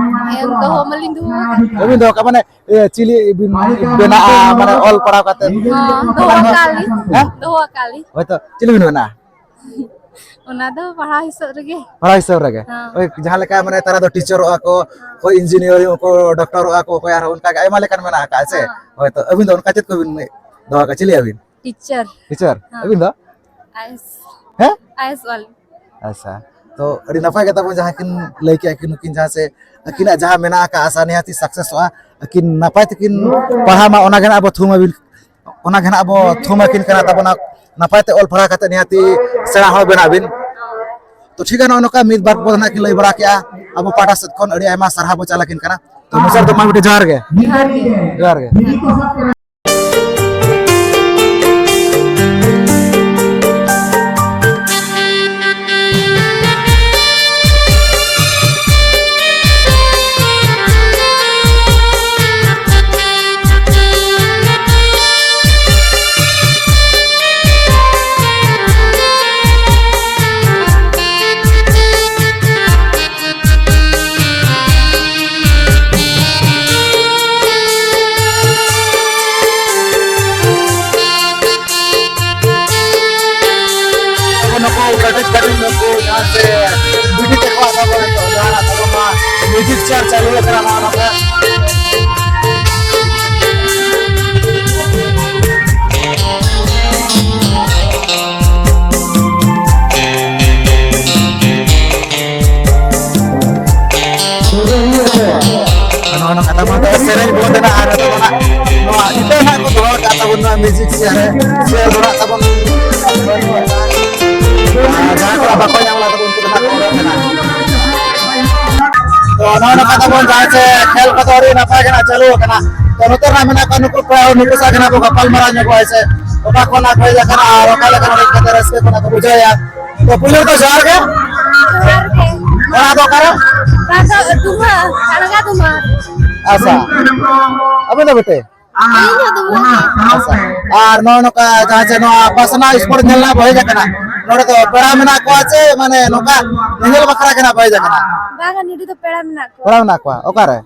Aim ᱫᱚᱦᱚ ᱢᱟᱞᱤᱧ ᱫᱚᱦᱚ ᱟᱠᱟᱫ᱾ ᱵᱟᱹᱵᱤᱱ ᱫᱚᱦᱚ ᱟᱠᱟᱫᱼᱟ, ᱢᱟᱱᱮ ᱮ, ᱪᱤᱞᱤ ᱵᱤᱱ ᱵᱮᱱᱟᱜᱼᱟ, ᱢᱟᱱᱮ ᱚᱞ ᱯᱟᱲᱦᱟᱣ ᱠᱟᱛᱮ? ᱦᱚᱸ, ᱫᱚᱦᱚ ᱟᱠᱟᱫ ᱞᱤᱧ᱾ ᱦᱮᱸ? ᱫᱚᱦᱚ ᱟᱠᱟᱫ ᱞᱤᱧ᱾ ᱦᱳᱭᱛᱚ, ᱪᱤᱞᱤ ᱵᱤᱱ ᱵᱮᱱᱟᱜᱼᱟ? ᱚᱱᱟ ᱫᱚ ᱯᱟᱲᱦᱟᱣ ᱦᱤᱥᱟᱹᱵ ᱨᱮᱜᱮ᱾ ᱯᱟᱲᱦᱟᱣ ᱦᱤᱥᱟᱹᱵ ᱨᱮᱜᱮ? ᱦᱚᱸ᱾ ᱳᱭ, ᱡᱟᱦᱟᱸ ᱞᱮᱠᱟ, ᱢᱟᱱᱮ, ᱛᱟᱨᱟ ᱫᱚ ᱴᱤᱪᱟᱨᱚᱜᱼᱟ ᱠᱚ, ᱦᱚᱸ᱾ ᱳᱭ, ᱤᱧᱡᱤᱱᱤᱭᱟᱨᱤᱝ ᱠᱚ, ᱰᱚᱠᱴᱚᱨᱚᱜᱼᱟ ᱠᱚ, ᱚᱠᱚᱭ ᱟᱨᱦᱚᱸ ᱚᱱᱠᱟ ᱜᱮ ᱟᱭᱢᱟ ᱞᱮᱠᱟᱱ ᱢᱮᱱᱟᱜ ᱟᱠᱟᱫᱼᱟ ᱥᱮ? ᱦᱚᱸ᱾ ᱦᱳᱭᱛᱚ, ᱟᱹᱵᱤᱱ ᱫᱚ ᱚᱱᱠᱟ ᱪᱮᱫ ᱠᱚᱵᱤᱱ ᱫᱚᱦᱚ ᱟᱠᱟᱫᱼᱟ? ᱪᱤᱞᱤ ᱟᱹᱵᱤᱱ? ᱴᱤᱪᱟᱨ᱾ ᱴᱤᱪᱟᱨ? ᱦᱚᱸ᱾ ᱟᱹᱵᱤᱱ ᱫᱚ? ᱟᱭᱮᱥ᱾ ᱦᱮᱸ? ᱟᱭᱮᱥ ᱚᱞ᱾ ᱟᱪᱪᱷᱟ, ᱛᱚ ᱟᱹᱰᱤ ᱱᱟᱯᱟᱭ ᱠᱟᱛᱷᱟ ᱵᱚᱱ ᱡᱟᱦᱟᱸ ᱠᱤᱱ ᱞᱟᱹᱭ ᱠᱮᱜᱼᱟ, ᱠᱤᱱ ᱱᱩᱠᱤᱱ ᱡᱟᱦᱟᱸ ᱥᱮ ᱟᱹᱠᱤᱱᱟᱜ ᱡᱟᱦᱟᱸ ᱢᱮᱱᱟᱜ ᱟᱠᱟᱫ ᱟᱥᱟ ᱱᱤᱦᱟᱹᱛᱤ ᱥᱟᱠᱥᱮᱥᱚᱜᱼᱟ, ᱟᱹᱠᱤᱱ ᱱᱟᱯᱟᱭ ᱛᱮᱠᱤᱱ ᱯᱟᱲᱦᱟᱜ ᱢᱟ, ᱚᱱᱟ ᱜᱮ ᱱᱟᱜ ᱟᱵᱚ ᱛᱷᱩᱢ ᱟᱹᱵᱤᱱ, ᱚᱱᱟ ᱜᱮ ᱱᱟᱜ ᱟᱵᱚ ᱛᱷᱩᱢ ᱟᱹᱠᱤᱱ ᱠᱟᱱᱟ ᱛᱟᱵᱚᱱᱟ, ᱱᱟᱯᱟᱭ ᱛᱮ ᱚᱞ ᱯᱟᱲᱦᱟᱣ ᱠᱟᱛᱮ ᱱᱤᱦᱟᱹᱛᱤ ᱥᱮᱬᱟ ᱦᱚᱲ ᱵᱮᱱᱟᱜ ᱵᱤᱱ᱾ ᱛᱚ ᱴᱷᱤᱠ ᱜᱮᱭᱟ, ᱱᱚᱜᱼᱚ ᱱᱚᱝᱠᱟ ᱢᱤᱫ ᱵᱟᱨ ᱯᱚᱫ ᱱᱟᱜ ᱠᱤᱱ ᱞᱟᱹᱭ ᱵᱟᱲᱟ ᱠᱮᱜᱼᱟ, ᱟᱵᱚ ᱯᱟᱦᱴᱟ ᱥᱮᱫ ᱠᱷᱚᱱ ᱟᱹᱰᱤ ᱟᱭᱢᱟ ᱥᱟᱨᱦᱟᱣ ᱵᱚ ᱪᱟᱞ ᱟᱹᱠᱤᱱ ᱠᱟᱱᱟ᱾ ᱛᱚ ᱢᱩᱪᱟᱹᱫ ᱫᱚ ᱢᱟ ᱢᱤᱫᱴᱮᱱ ᱡᱚᱦᱟᱨ ᱜᱮ᱾ ᱡᱚᱦᱟᱨ ᱜᱮ᱾ ᱡᱚᱦᱟᱨ ᱜᱮ᱾ ᱯᱤᱠᱪᱟᱨ ᱪᱟᱹᱞᱩ ᱟᱠᱟᱱᱟ ᱱᱚᱣᱟ ᱱᱚᱝᱠᱟ᱾ ᱱᱚᱜᱼᱚ ᱱᱚᱝᱠᱟ ᱛᱟᱵᱚᱱ ᱫᱚ ᱥᱮᱨᱮᱧ ᱵᱚᱱ ᱮᱱᱟ ᱟᱨ ᱱᱤᱛᱚᱜ ᱫᱚ ᱱᱟᱜ ᱱᱚᱣᱟ ᱱᱤᱛᱚᱜ ᱱᱟᱜ ᱠᱚ ᱫᱚᱦᱚ ᱟᱠᱟᱫ ᱛᱟᱵᱚᱱ ᱱᱚᱣᱟ ᱢᱤᱣᱡᱤᱠ ᱪᱮᱭᱟᱨ ᱨᱮ ᱥᱮ ᱫᱚ ᱱᱟᱜ ᱛᱟᱵᱚᱱ ᱟᱨ ᱡᱟᱦᱟᱸᱭ ᱠᱚ ᱵᱟᱠᱚ ᱧᱟᱢ ᱞᱮᱫᱟ ᱛᱟᱵᱚᱱ ᱩᱱᱠᱩ ᱫᱚ ᱱᱟᱜ ᱠᱚ ᱚᱰᱚᱠ ᱮᱱᱟ᱾ ᱛᱚ ᱱᱚᱜᱼᱚ ᱱᱚᱝᱠᱟ ᱛᱟᱵᱚᱱ ᱡᱟᱦᱟᱸ ᱥᱮ ᱠᱷᱮᱞ ᱠᱚᱫᱚ ᱟᱹᱰᱤ ᱱᱟᱯᱟᱭ ᱜᱮ ᱱᱟᱜ ᱪᱟᱹᱞᱩ ᱟᱠᱟᱱᱟ᱾ ᱛᱚ ᱱᱚᱛᱮ ᱨᱮᱱᱟᱜ ᱢᱮᱱᱟᱜ ᱠᱚᱣᱟ ᱱᱩᱠᱩ ᱠᱚᱲᱟ ᱦᱚᱲ, ᱱᱩᱠᱩ ᱥᱟᱶ ᱜᱮ ᱱᱟᱜ ᱵᱚ ᱜᱟᱯᱟᱞ ᱢᱟᱨᱟᱣ ᱧᱚᱜᱚᱜᱼᱟ ᱥᱮ ᱚᱠᱟ ᱠᱷᱚᱱᱟᱜ ᱠᱚ ᱦᱮᱡ ᱟᱠᱟᱱᱟ ᱟᱨ ᱚᱠᱟ ᱞᱮᱠᱟ ᱱᱚᱰᱮ ᱠᱟᱛᱮ ᱨᱟᱹᱥᱠᱟᱹ ᱠᱷᱚᱱᱟᱜ ᱠᱚ ᱵᱩᱡᱷᱟᱹᱣᱮᱫᱼᱟ᱾ ᱛᱚ ᱯᱩᱭᱞᱩ ᱨᱮᱫᱚ ᱡᱚᱦᱟᱨ ᱜᱮ᱾ ᱡᱚᱦᱟᱨ ᱜᱮ᱾ ᱚᱲᱟᱜ ᱫᱚ ᱚᱠᱟᱨᱮ? ᱚᱲᱟᱜ ᱫᱚ ᱫᱩᱢᱦᱟᱹ, ᱠᱟᱲᱜᱟ ᱫᱩᱢᱦᱟᱹ᱾ ᱟᱪᱪᱷᱟ᱾ ᱟᱵᱤᱱ ᱫᱚ ᱵᱮᱴᱮ? ᱤᱧ ᱦᱚᱸ ᱫᱩᱢᱦᱟᱹ ᱜᱮ᱾ ᱟᱪᱪᱷᱟ᱾ ᱟᱨ ᱱᱚᱜᱼᱚ ᱱᱚᱝᱠᱟ ᱡᱟᱦᱟᱸ ᱪᱮ ᱱᱚᱣᱟ ᱯᱟᱥᱱᱟ ᱥᱯᱳᱨᱴ ᱧᱮᱞ ᱨᱮᱱᱟᱜ ᱵᱚ ᱦᱮᱡ ᱟᱠᱟᱱᱟ, ᱱᱚᱰᱮ ᱫᱚ ᱯᱮᱲᱟ ᱢᱮᱱᱟᱜ ᱠᱚᱣᱟ ᱪᱮ ᱢᱟᱱᱮ ᱱᱚᱝᱠᱟ ᱧᱮᱧᱮᱞ ᱵᱟᱠᱷᱨᱟ ᱜᱮ ᱱᱟᱜ ᱵᱚ ᱦᱮᱡ ᱟᱠᱟᱱᱟ? ᱵᱟᱝᱟ, ᱱᱚᱰᱮ ᱫᱚ ᱯᱮᱲᱟ ᱢᱮᱱᱟᱜ ᱠᱚᱣᱟ᱾ ᱯᱮᱲᱟ ᱢᱮᱱᱟᱜ ᱠᱚᱣᱟ? ᱚᱠᱟᱨᱮ?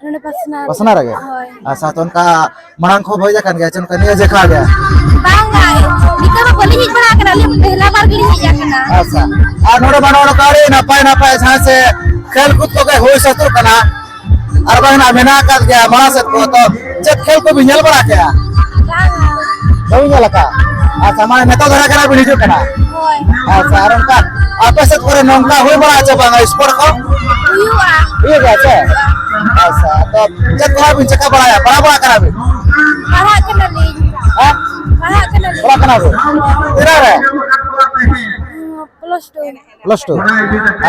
ᱱᱚᱰᱮ ᱯᱟᱥᱱᱟ᱾ ᱯᱟᱥᱱᱟ ᱨᱮᱜᱮ? ᱦᱳᱭ᱾ ᱟᱪᱪᱷᱟ, ᱛᱚ ᱚᱱᱠᱟ ᱢᱟᱲᱟᱝ ᱠᱚ ᱦᱩᱭ ᱟᱠᱟᱱ ᱜᱮᱭᱟ ᱪᱮ ᱱᱚᱝᱠᱟ ᱱᱤᱭᱟᱹ ᱡᱮᱠᱷᱟ ᱜᱮ? ᱵᱟᱝᱟ, ᱱᱤᱛᱚᱜ ᱫᱚ ᱵᱟᱹᱞᱤᱧ ᱦᱮᱡ ᱵᱟᱲᱟ ᱟᱠᱟᱱᱟ, ᱟᱹᱞᱤᱧ ᱯᱮᱦᱞᱟ ᱵᱟᱨ ᱜᱮᱞᱤᱧ ᱦᱮᱡ ᱟᱠᱟᱱᱟ᱾ ᱟᱪᱪᱷᱟ, ᱟᱨ ᱱᱚᱰᱮ ᱢᱟ ᱱᱚᱜᱼᱚ ᱱᱚᱝᱠᱟ ᱟᱹᱰᱤ ᱱᱟᱯᱟᱭ ᱱᱟᱯᱟᱭ ᱡᱟᱦᱟᱸ ᱥᱮ ᱠᱷᱮᱞ ᱠᱚ ᱛᱚᱵᱮ ᱦᱩᱭ ᱥᱟᱹᱛᱚᱜ ᱠᱟᱱᱟ, ᱟᱨ ᱵᱟᱝ ᱱᱟᱜ ᱢᱮᱱᱟᱜ ᱟᱠᱟᱫ ᱜᱮᱭᱟ ᱢᱟᱲᱟᱝ ᱥᱮᱫ ᱠᱚ, ᱛᱚ ᱪᱮᱫ ᱠᱷᱮᱞ ᱠᱚᱵᱤᱱ ᱧᱮᱞ ᱵᱟᱲᱟ ᱠᱮᱜᱼᱟ? ᱵᱟᱝᱟ᱾ ᱵᱟᱹᱵᱤᱱ ᱧᱮᱞ ᱟᱠᱟᱫ? ᱟᱪᱪᱷᱟ, ᱢᱟᱱᱮ ᱱᱤᱛᱚᱜ ᱫᱷᱟᱨᱟ ᱜᱮ ᱱᱟᱜ ᱵᱤᱱ ᱦᱤᱡᱩᱜ ᱠᱟᱱᱟ? ᱦᱳᱭ᱾ ᱟᱪᱪᱷᱟ, ᱟᱨ ᱚᱱᱠᱟ ᱟᱯᱮ ᱥᱮᱫ ᱠᱚᱨᱮ ᱱᱚᱝᱠᱟ ᱦᱩᱭ ᱵᱟᱲᱟᱜᱼᱟ ᱪᱮ ᱵᱟᱝᱟ ᱥᱯᱳᱨᱴ ᱠᱚ? ᱦᱩᱭᱩᱜᱼᱟ᱾ ᱦᱩᱭᱩᱜ ᱜᱮᱭᱟ ᱪᱮ? ᱟᱪᱪᱷᱟ, ᱛᱚ ᱪᱮᱫ ᱠᱚ ᱵᱤᱱ ᱪᱮᱠᱟ ᱵᱟᱲᱟᱭᱟ? ᱯᱟᱲᱦᱟᱣ ᱵᱟᱲᱟ ᱠᱟᱱᱟ ᱵᱤᱱ? ᱯᱟᱲᱦᱟᱜ ᱠᱟᱱᱟᱞᱤᱧ᱾ ᱦᱮᱸ? ᱯᱟᱲᱦᱟᱜ ᱠᱟᱱᱟᱞᱤᱧ᱾ ᱯᱟᱲᱦᱟᱜ ᱠᱟᱱᱟ ᱵᱤᱱ? ᱛᱤᱱᱟᱹᱜ ᱨᱮ? Plus two. Plus two?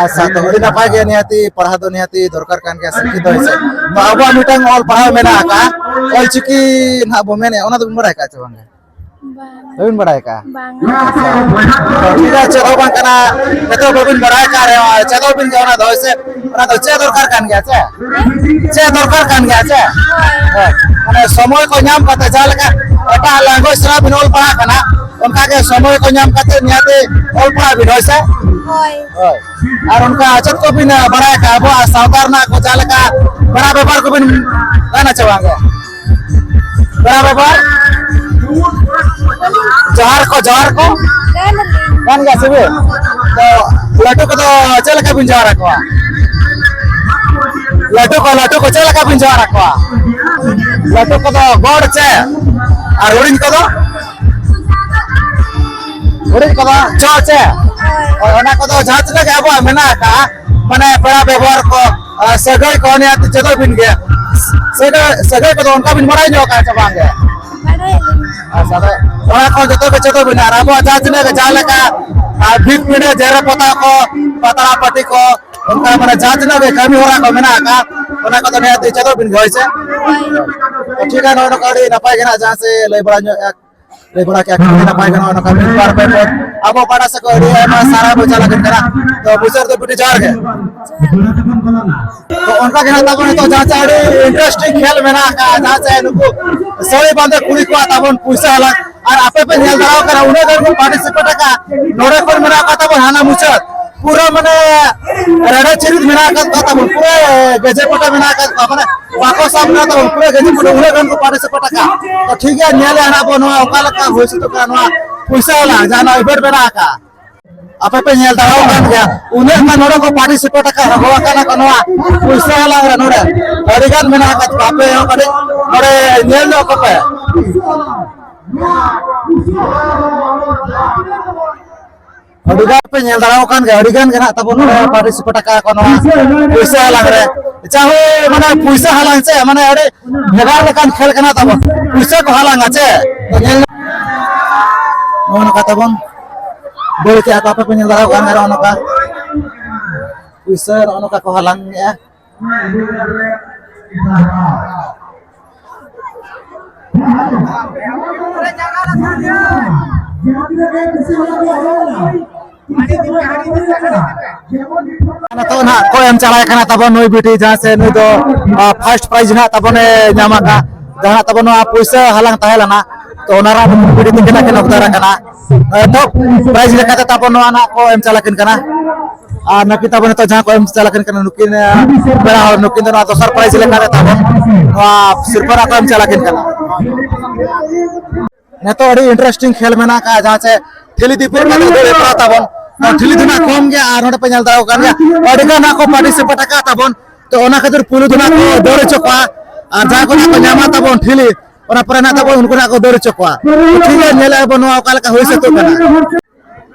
ᱟᱪᱪᱷᱟ, ᱛᱚ ᱟᱹᱰᱤ ᱱᱟᱯᱟᱭ ᱜᱮ, ᱱᱤᱦᱟᱹᱛᱤ ᱯᱟᱲᱦᱟᱣ ᱫᱚ ᱱᱤᱦᱟᱹᱛᱤ ᱫᱚᱨᱠᱟᱨ ᱠᱟᱱ ᱜᱮᱭᱟ, ᱥᱤᱠᱠᱷᱤᱛ ᱫᱚ ᱦᱮᱸ ᱥᱮ᱾ ᱛᱚ ᱟᱵᱚᱣᱟᱜ ᱢᱤᱫᱴᱟᱝ ᱚᱞ ᱯᱟᱲᱦᱟᱣ ᱢᱮᱱᱟᱜ ᱟᱠᱟᱫᱼᱟ, ᱚᱞ ᱪᱤᱠᱤ ᱱᱟᱦᱟᱜ ᱵᱚ ᱢᱮᱱᱮᱫᱼᱟ, ᱚᱱᱟ ᱫᱚᱵᱤᱱ ᱵᱟᱲᱟᱭ ᱟᱠᱟᱫᱼᱟ ᱪᱮ ᱵᱟᱝ? ᱵᱟᱝ᱾ ᱵᱟᱹᱵᱤᱱ ᱵᱟᱲᱟᱭ ᱟᱠᱟᱫᱼᱟ? ᱵᱟᱝ᱾ ᱟᱪᱪᱷᱟ᱾ ᱛᱚ ᱴᱷᱤᱠ ᱜᱮᱭᱟ, ᱪᱮᱫ ᱦᱚᱸ ᱵᱟᱝ ᱠᱟᱱᱟ, ᱱᱤᱛᱚᱜ ᱵᱟᱹᱵᱤᱱ ᱵᱟᱲᱟᱭ ᱟᱠᱟᱫ ᱨᱮᱦᱚᱸ ᱪᱮᱫᱚᱜ ᱵᱤᱱ ᱜᱮ ᱚᱱᱟ ᱫᱚ, ᱦᱳᱭ ᱥᱮ᱾ ᱚᱱᱟ ᱫᱚ ᱪᱮᱫ ᱫᱚᱨᱠᱟᱨ ᱠᱟᱱ ᱜᱮᱭᱟ ᱥᱮ? ᱪᱮᱫ ᱫᱚᱨᱠᱟᱨ ᱠᱟᱱ ᱜᱮᱭᱟ ᱥᱮ? ᱦᱳᱭ᱾ ᱦᱳᱭ᱾ ᱢᱟᱱᱮ ᱥᱚᱢᱚᱭ ᱠᱚ ᱧᱟᱢ ᱠᱟᱛᱮ, ᱡᱟᱦᱟᱸ ᱞᱮᱠᱟ ᱮᱴᱟᱜ language ᱥᱟᱞᱟᱜ ᱵᱤᱱ ᱚᱞ ᱯᱟᱲᱦᱟᱜ ᱠᱟᱱᱟ, ᱚᱱᱠᱟ ᱜᱮ ᱥᱚᱢᱚᱭ ᱠᱚ ᱧᱟᱢ ᱠᱟᱛᱮ ᱱᱤᱦᱟᱹᱛᱤ ᱚᱞ ᱯᱟᱲᱦᱟᱜ ᱵᱤᱱ, ᱦᱳᱭ ᱥᱮ? ᱦᱳᱭ᱾ ᱦᱳᱭ᱾ ᱟᱨ ᱚᱱᱠᱟ ᱪᱮᱫ ᱠᱚᱵᱤᱱ, ᱟ, ᱵᱟᱲᱟᱭ ᱟᱠᱟᱫᱼᱟ ᱟᱵᱚᱣᱟᱜ ᱥᱟᱶᱛᱟ ᱨᱮᱱᱟᱜ ᱠᱚ, ᱡᱟᱦᱟᱸ ᱞᱮᱠᱟ ᱯᱮᱲᱟ ᱵᱮᱯᱟᱨ ᱠᱚᱵᱤᱱ ᱜᱟᱱᱟ ᱪᱮ ᱵᱟᱝ ᱜᱮ? ᱯᱮᱲᱟ ᱵᱮᱯᱟᱨ? ᱡᱚᱦᱟᱨ ᱠᱚ, ᱡᱚᱦᱟᱨ ᱠᱚ? ᱜᱟᱱ ᱜᱮᱭᱟ ᱥᱮ ᱵᱤᱱ? ᱛᱚ, ᱞᱟᱹᱴᱩ ᱠᱚᱫᱚ ᱪᱮᱫ ᱞᱮᱠᱟ ᱵᱤᱱ ᱡᱚᱦᱟᱨ ᱟᱠᱚᱣᱟ? ᱞᱟᱹᱴᱩ ᱠᱚ, ᱞᱟᱹᱴᱩ ᱠᱚ ᱪᱮᱫ ᱞᱮᱠᱟ ᱵᱤᱱ ᱡᱚᱦᱟᱨ ᱟᱠᱚᱣᱟ? ᱞᱟᱹᱴᱩ ᱠᱚᱫᱚ ᱜᱚᱰ ᱪᱮ? ᱟᱨ ᱦᱩᱰᱤᱧ ᱠᱚᱫᱚ? ᱦᱩᱰᱤᱧ ᱠᱚᱫᱚ ᱪᱚ ᱪᱮ? ᱦᱳᱭ, ᱚᱱᱟ ᱠᱚᱫᱚ ᱡᱟᱦᱟᱸ ᱛᱤᱱᱟᱹᱜ ᱜᱮ ᱟᱵᱚᱣᱟᱜ ᱢᱮᱱᱟᱜ ᱟᱠᱟᱫᱼᱟ, ᱢᱟᱱᱮ ᱯᱮᱲᱟ ᱵᱮᱵᱚᱦᱟᱨ ᱠᱚ, ᱟᱨ ᱥᱟᱹᱜᱟᱹᱭ ᱠᱚ, ᱱᱤᱭᱟᱹ ᱪᱮᱫᱚᱜ ᱵᱤᱱ ᱜᱮ᱾ ᱥᱟᱹᱜᱟᱹᱭ, ᱥᱟᱹᱜᱟᱹᱭ ᱠᱚᱫᱚ ᱚᱱᱠᱟ ᱵᱤᱱ ᱵᱟᱲᱟᱭ ᱧᱚᱜ ᱟᱠᱟᱫᱼᱟ ᱪᱮ ᱵᱟᱝ ᱜᱮ? ᱵᱟᱲᱟᱭ᱾ ᱟᱪᱪᱷᱟ, ᱟᱫᱚ ᱚᱱᱟ ᱠᱚ ᱡᱚᱛᱚ ᱜᱮ ᱪᱮᱫᱚᱜ ᱵᱤᱱ, ᱟᱨ ᱟᱵᱚᱣᱟᱜ ᱡᱟᱦᱟᱸ ᱛᱤᱱᱟᱹᱜ ᱜᱮ ᱡᱟᱦᱟᱸ ᱞᱮᱠᱟ, ᱟᱨ ᱵᱷᱤᱛ ᱯᱤᱸᱰᱟᱹ, ᱡᱮᱨᱮᱲ ᱯᱚᱛᱟᱣ ᱠᱚ, ᱯᱟᱛᱲᱟ ᱯᱟᱹᱴᱤ ᱠᱚ, ᱚᱱᱠᱟ ᱢᱟᱱᱮ ᱡᱟᱦᱟᱸ ᱛᱤᱱᱟᱹᱜ ᱜᱮ ᱠᱟᱹᱢᱤ ᱦᱚᱨᱟ ᱠᱚ ᱢᱮᱱᱟᱜ ᱟᱠᱟᱫ, ᱚᱱᱟ ᱠᱚᱫᱚ ᱱᱤᱦᱟᱹᱛ ᱪᱮᱫᱚᱜ ᱵᱤᱱ ᱜᱮ, ᱦᱳᱭ ᱥᱮ? ᱴᱷᱤᱠ ᱜᱮᱭᱟ, ᱱᱚᱜᱼᱚᱭ ᱱᱚᱝᱠᱟ ᱟᱹᱰᱤ ᱱᱟᱯᱟᱭ ᱜᱮ ᱱᱟᱜ ᱡᱟᱦᱟᱸ ᱥᱮ ᱞᱟᱹᱭ ᱵᱟᱲᱟ ᱧᱚᱜ, ᱞᱟᱹᱭ ᱵᱟᱲᱟ ᱠᱮᱫᱼᱟ ᱠᱚ, ᱟᱹᱰᱤ ᱱᱟᱯᱟᱭ ᱜᱮ ᱱᱚᱜᱼᱚᱭ ᱱᱚᱝᱠᱟ ᱢᱤᱫ ᱵᱟᱨ ᱯᱮ ᱯᱮ ᱟᱵᱚ ᱯᱟᱦᱴᱟ ᱥᱮᱫ ᱠᱷᱚᱱ ᱟᱹᱰᱤ ᱟᱭᱢᱟ ᱥᱟᱨᱦᱟᱣ ᱵᱚᱱ ᱪᱟᱞ ᱟᱹᱵᱤᱱ ᱠᱟᱱᱟ᱾ ᱛᱚ ᱢᱩᱪᱟᱹᱫ ᱨᱮᱫᱚ ᱵᱤᱴᱤ ᱡᱚᱦᱟᱨ ᱜᱮ᱾ ᱛᱚ ᱚᱱᱠᱟ ᱜᱮ ᱱᱟᱜ ᱛᱟᱵᱚᱱ ᱱᱤᱛᱚᱜ ᱡᱟᱦᱟᱸ ᱥᱮ ᱟᱹᱰᱤ interesting ᱠᱷᱮᱞ ᱢᱮᱱᱟᱜ ᱟᱠᱟᱫᱼᱟ, ᱡᱟᱦᱟᱸ ᱥᱮ ᱱᱩᱠᱩ ᱥᱟᱹᱲᱤ ᱵᱟᱸᱫᱮ ᱠᱩᱲᱤ ᱠᱚᱣᱟᱜ ᱛᱟᱵᱚᱱ ᱯᱩᱭᱥᱟᱹ ᱦᱟᱞᱟᱝ, ᱟᱨ ᱟᱯᱮ ᱯᱮ ᱧᱮᱞ ᱫᱟᱲᱮᱭᱟᱜ ᱠᱟᱱᱟ ᱩᱱᱟᱹᱜ ᱜᱟᱱ ᱠᱚ participate ᱟᱠᱟᱫᱼᱟ᱾ ᱱᱚᱰᱮ ᱠᱷᱚᱱ ᱢᱮᱱᱟᱜ ᱟᱠᱟᱫ ᱛᱟᱵᱚᱱ ᱦᱟᱱᱟ ᱢᱩᱪᱟᱹᱫ ᱯᱩᱨᱟᱹ ᱢᱟᱱᱮ ᱨᱮᱰᱮ ᱪᱤᱨᱤᱡ ᱢᱮᱱᱟᱜ ᱟᱠᱟᱫ ᱠᱚᱣᱟ ᱛᱟᱵᱚᱱ, ᱯᱩᱨᱟᱹ ᱜᱮᱡᱮ ᱯᱚᱴᱟ ᱢᱮᱱᱟᱜ ᱟᱠᱟᱫ ᱠᱚᱣᱟ, ᱢᱟᱱᱮ ᱵᱟᱠᱚ ᱥᱟᱵ ᱠᱟᱫᱟ ᱛᱟᱵᱚᱱ, ᱯᱩᱨᱟᱹ ᱜᱮᱡᱮ ᱯᱚᱴᱟ ᱩᱱᱟᱹᱜ ᱜᱟᱱ ᱠᱚ participate ᱟᱠᱟᱫᱼᱟ᱾ ᱛᱚ ᱴᱷᱤᱠ ᱜᱮᱭᱟ, ᱧᱮᱞ ᱦᱟᱸᱜ ᱵᱚᱱ ᱱᱚᱣᱟ ᱚᱠᱟ ᱞᱮᱠᱟ ᱦᱩᱭ ᱥᱟᱹᱛᱚᱜ ᱠᱟᱱᱟ ᱱᱚᱣᱟ ᱯᱩᱭᱥᱟᱹ ᱦᱟᱞᱟᱝ ᱡᱟᱦᱟᱸ ᱱᱚᱣᱟ event ᱢᱮᱱᱟᱜ ᱟᱠᱟᱫᱼᱟ᱾ ᱟᱯᱮ ᱯᱮ ᱧᱮᱞ ᱫᱟᱲᱮᱭᱟᱜ ᱠᱟᱱ ᱜᱮᱭᱟ, ᱩᱱᱟᱹᱜ ᱜᱟᱱ ᱱᱚᱰᱮ ᱠᱚ participate ᱟᱠᱟᱫ, ᱦᱚᱦᱚ ᱟᱠᱟᱱᱟ ᱠᱚ ᱱᱚᱣᱟ ᱯᱩᱭᱥᱟᱹ ᱦᱟᱞᱟᱝ ᱨᱮ᱾ ᱱᱚᱰᱮ ᱟᱹᱰᱤ ᱜᱟᱱ ᱢᱮᱱᱟᱜ ᱟᱠᱟᱫ ᱠᱚᱣᱟ, ᱟᱯᱮ ᱦᱚᱸ ᱠᱟᱹᱴᱤᱡ ᱱᱚᱰᱮ ᱧᱮᱞ ᱧᱚᱜ ᱠᱚᱯᱮ᱾ ᱟᱹᱰᱤ ᱜᱟᱱ ᱯᱮ ᱧᱮᱞ ᱫᱟᱲᱮᱭᱟᱜ ᱠᱟᱱ ᱜᱮᱭᱟ, ᱟᱹᱰᱤ ᱜᱟᱱ ᱜᱮ ᱱᱟᱜ ᱛᱟᱵᱚᱱ ᱱᱚᱰᱮ participate ᱟᱠᱟᱫ ᱠᱚ ᱱᱚᱣᱟ ᱯᱩᱭᱥᱟᱹ ᱦᱟᱞᱟᱝ ᱨᱮ᱾ ᱡᱟᱦᱳ, ᱢᱟᱱᱮ ᱯᱩᱭᱥᱟᱹ ᱦᱟᱞᱟᱝ ᱥᱮ, ᱢᱟᱱᱮ ᱟᱹᱰᱤ ᱵᱷᱮᱜᱟᱨ ᱞᱮᱠᱟᱱ ᱠᱷᱮᱞ ᱠᱟᱱᱟ ᱛᱟᱵᱚᱱ, ᱯᱩᱭᱥᱟᱹ ᱠᱚ ᱦᱟᱞᱟᱝᱟ ᱪᱮ᱾ ᱛᱚ ᱧᱮᱞ ᱱᱚᱜᱼᱚ ᱱᱚᱝᱠᱟ ᱛᱟᱵᱚᱱ ᱫᱟᱹᱲ ᱠᱮᱜᱼᱟ ᱠᱚ, ᱟᱯᱮ ᱯᱮ ᱧᱮᱞ ᱫᱟᱲᱮᱭᱟᱜ ᱠᱟᱱ ᱜᱮᱭᱟ ᱱᱚᱜᱼᱚ ᱱᱚᱝᱠᱟ ᱯᱩᱭᱥᱟᱹ ᱱᱚᱜᱼᱚ ᱱᱚᱝᱠᱟ ᱠᱚ ᱦᱟᱞᱟᱝ ᱮᱜᱼᱟ᱾ ᱱᱤᱛᱚᱜ ᱱᱟᱦᱟᱜ ᱠᱚ ᱮᱢ ᱪᱟᱞᱟᱭ ᱠᱟᱱᱟ ᱛᱟᱵᱚᱱ ᱱᱩᱭ ᱵᱤᱴᱤ, ᱡᱟᱦᱟᱸ ᱥᱮ ᱱᱩᱭ ᱫᱚ, ᱟ, first prize ᱱᱟᱦᱟᱜ ᱛᱟᱵᱚᱱᱮ ᱧᱟᱢ ᱟᱠᱟᱫ, ᱡᱟᱦᱟᱸ ᱛᱟᱵᱚᱱ ᱱᱚᱣᱟ ᱯᱩᱭᱥᱟᱹ ᱦᱟᱞᱟᱝ ᱛᱟᱦᱮᱸ ᱞᱮᱱᱟ, ᱛᱚ ᱚᱱᱟ ᱨᱮ ᱵᱤᱴᱤ ᱛᱤᱠᱤᱱ ᱟᱹᱠᱤᱱ ᱚᱵᱫᱟᱨ ᱟᱠᱟᱱᱟ᱾ ᱮᱛᱚᱦᱚᱵ prize ᱞᱮᱠᱟᱛᱮ ᱛᱟᱵᱚᱱ ᱱᱚᱣᱟ ᱱᱟᱦᱟᱜ ᱠᱚ ᱮᱢ ᱪᱟᱞ ᱟᱹᱠᱤᱱ ᱠᱟᱱᱟ᱾ ᱟᱨ ᱱᱩᱠᱤᱱ ᱛᱟᱵᱚᱱ ᱱᱤᱛᱚᱜ ᱡᱟᱦᱟᱸ ᱠᱚ ᱮᱢ ᱪᱟᱞ ᱟᱹᱠᱤᱱ ᱠᱟᱱᱟ, ᱱᱩᱠᱤᱱ, ᱟ, ᱯᱮᱲᱟ ᱦᱚᱲ, ᱱᱩᱠᱤᱱ ᱫᱚ ᱱᱚᱣᱟ ᱫᱚᱥᱟᱨ prize ᱞᱮᱠᱟᱛᱮ ᱛᱟᱵᱚᱱ ᱱᱚᱣᱟ ᱥᱤᱨᱯᱟᱹ ᱱᱟᱦᱟᱜ ᱠᱚ ᱮᱢ ᱪᱟᱞ ᱟᱹᱠᱤᱱ ᱠᱟᱱᱟ᱾ ᱱᱤᱛᱚᱜ ᱟᱹᱰᱤ interesting ᱠᱷᱮᱞ ᱢᱮᱱᱟᱜ ᱟᱠᱟᱫᱼᱟ, ᱡᱟᱦᱟᱸ ᱪᱮ ᱴᱷᱤᱞᱤ ᱫᱤᱯᱤᱞ ᱠᱟᱛᱮ ᱫᱟᱹᱲ ᱦᱮᱯᱨᱟᱣ ᱛᱟᱵᱚᱱ᱾ ᱱᱚᱣᱟ ᱴᱷᱤᱞᱤ ᱫᱚ ᱱᱟᱜ ᱠᱚᱢ ᱜᱮᱭᱟ, ᱟᱨ ᱱᱚᱰᱮ ᱯᱮ ᱧᱮᱞ ᱫᱟᱲᱮᱭᱟᱜ ᱠᱟᱱ ᱜᱮᱭᱟ, ᱟᱹᱰᱤ ᱜᱟᱱ ᱱᱟᱜ ᱠᱚ participate ᱟᱠᱟᱫ ᱛᱟᱵᱚᱱ᱾ ᱛᱚ ᱚᱱᱟ ᱠᱷᱟᱹᱛᱤᱨ ᱯᱩᱭᱞᱩ ᱫᱚ ᱱᱟᱜ ᱠᱚ ᱫᱟᱹᱲ ᱦᱚᱪᱚ ᱠᱚᱣᱟ, ᱟᱨ ᱡᱟᱦᱟᱸᱭ ᱠᱚ ᱱᱟᱜ ᱠᱚ ᱧᱟᱢᱟ ᱛᱟᱵᱚᱱ ᱴᱷᱤᱞᱤ, ᱚᱱᱟ ᱯᱚᱨᱮ ᱱᱟᱜ ᱛᱟᱵᱚᱱ ᱩᱱᱠᱩ ᱱᱟᱜ ᱠᱚ ᱫᱟᱹᱲ ᱦᱚᱪᱚ ᱠᱚᱣᱟ᱾ ᱴᱷᱤᱠ ᱜᱮᱭᱟ, ᱧᱮᱞᱮᱫᱼᱟ ᱵᱚᱱ ᱱᱚᱣᱟ ᱚᱠᱟ ᱞᱮᱠᱟ ᱦᱩᱭ ᱥᱟᱹᱛᱚᱜ ᱠᱟᱱᱟ᱾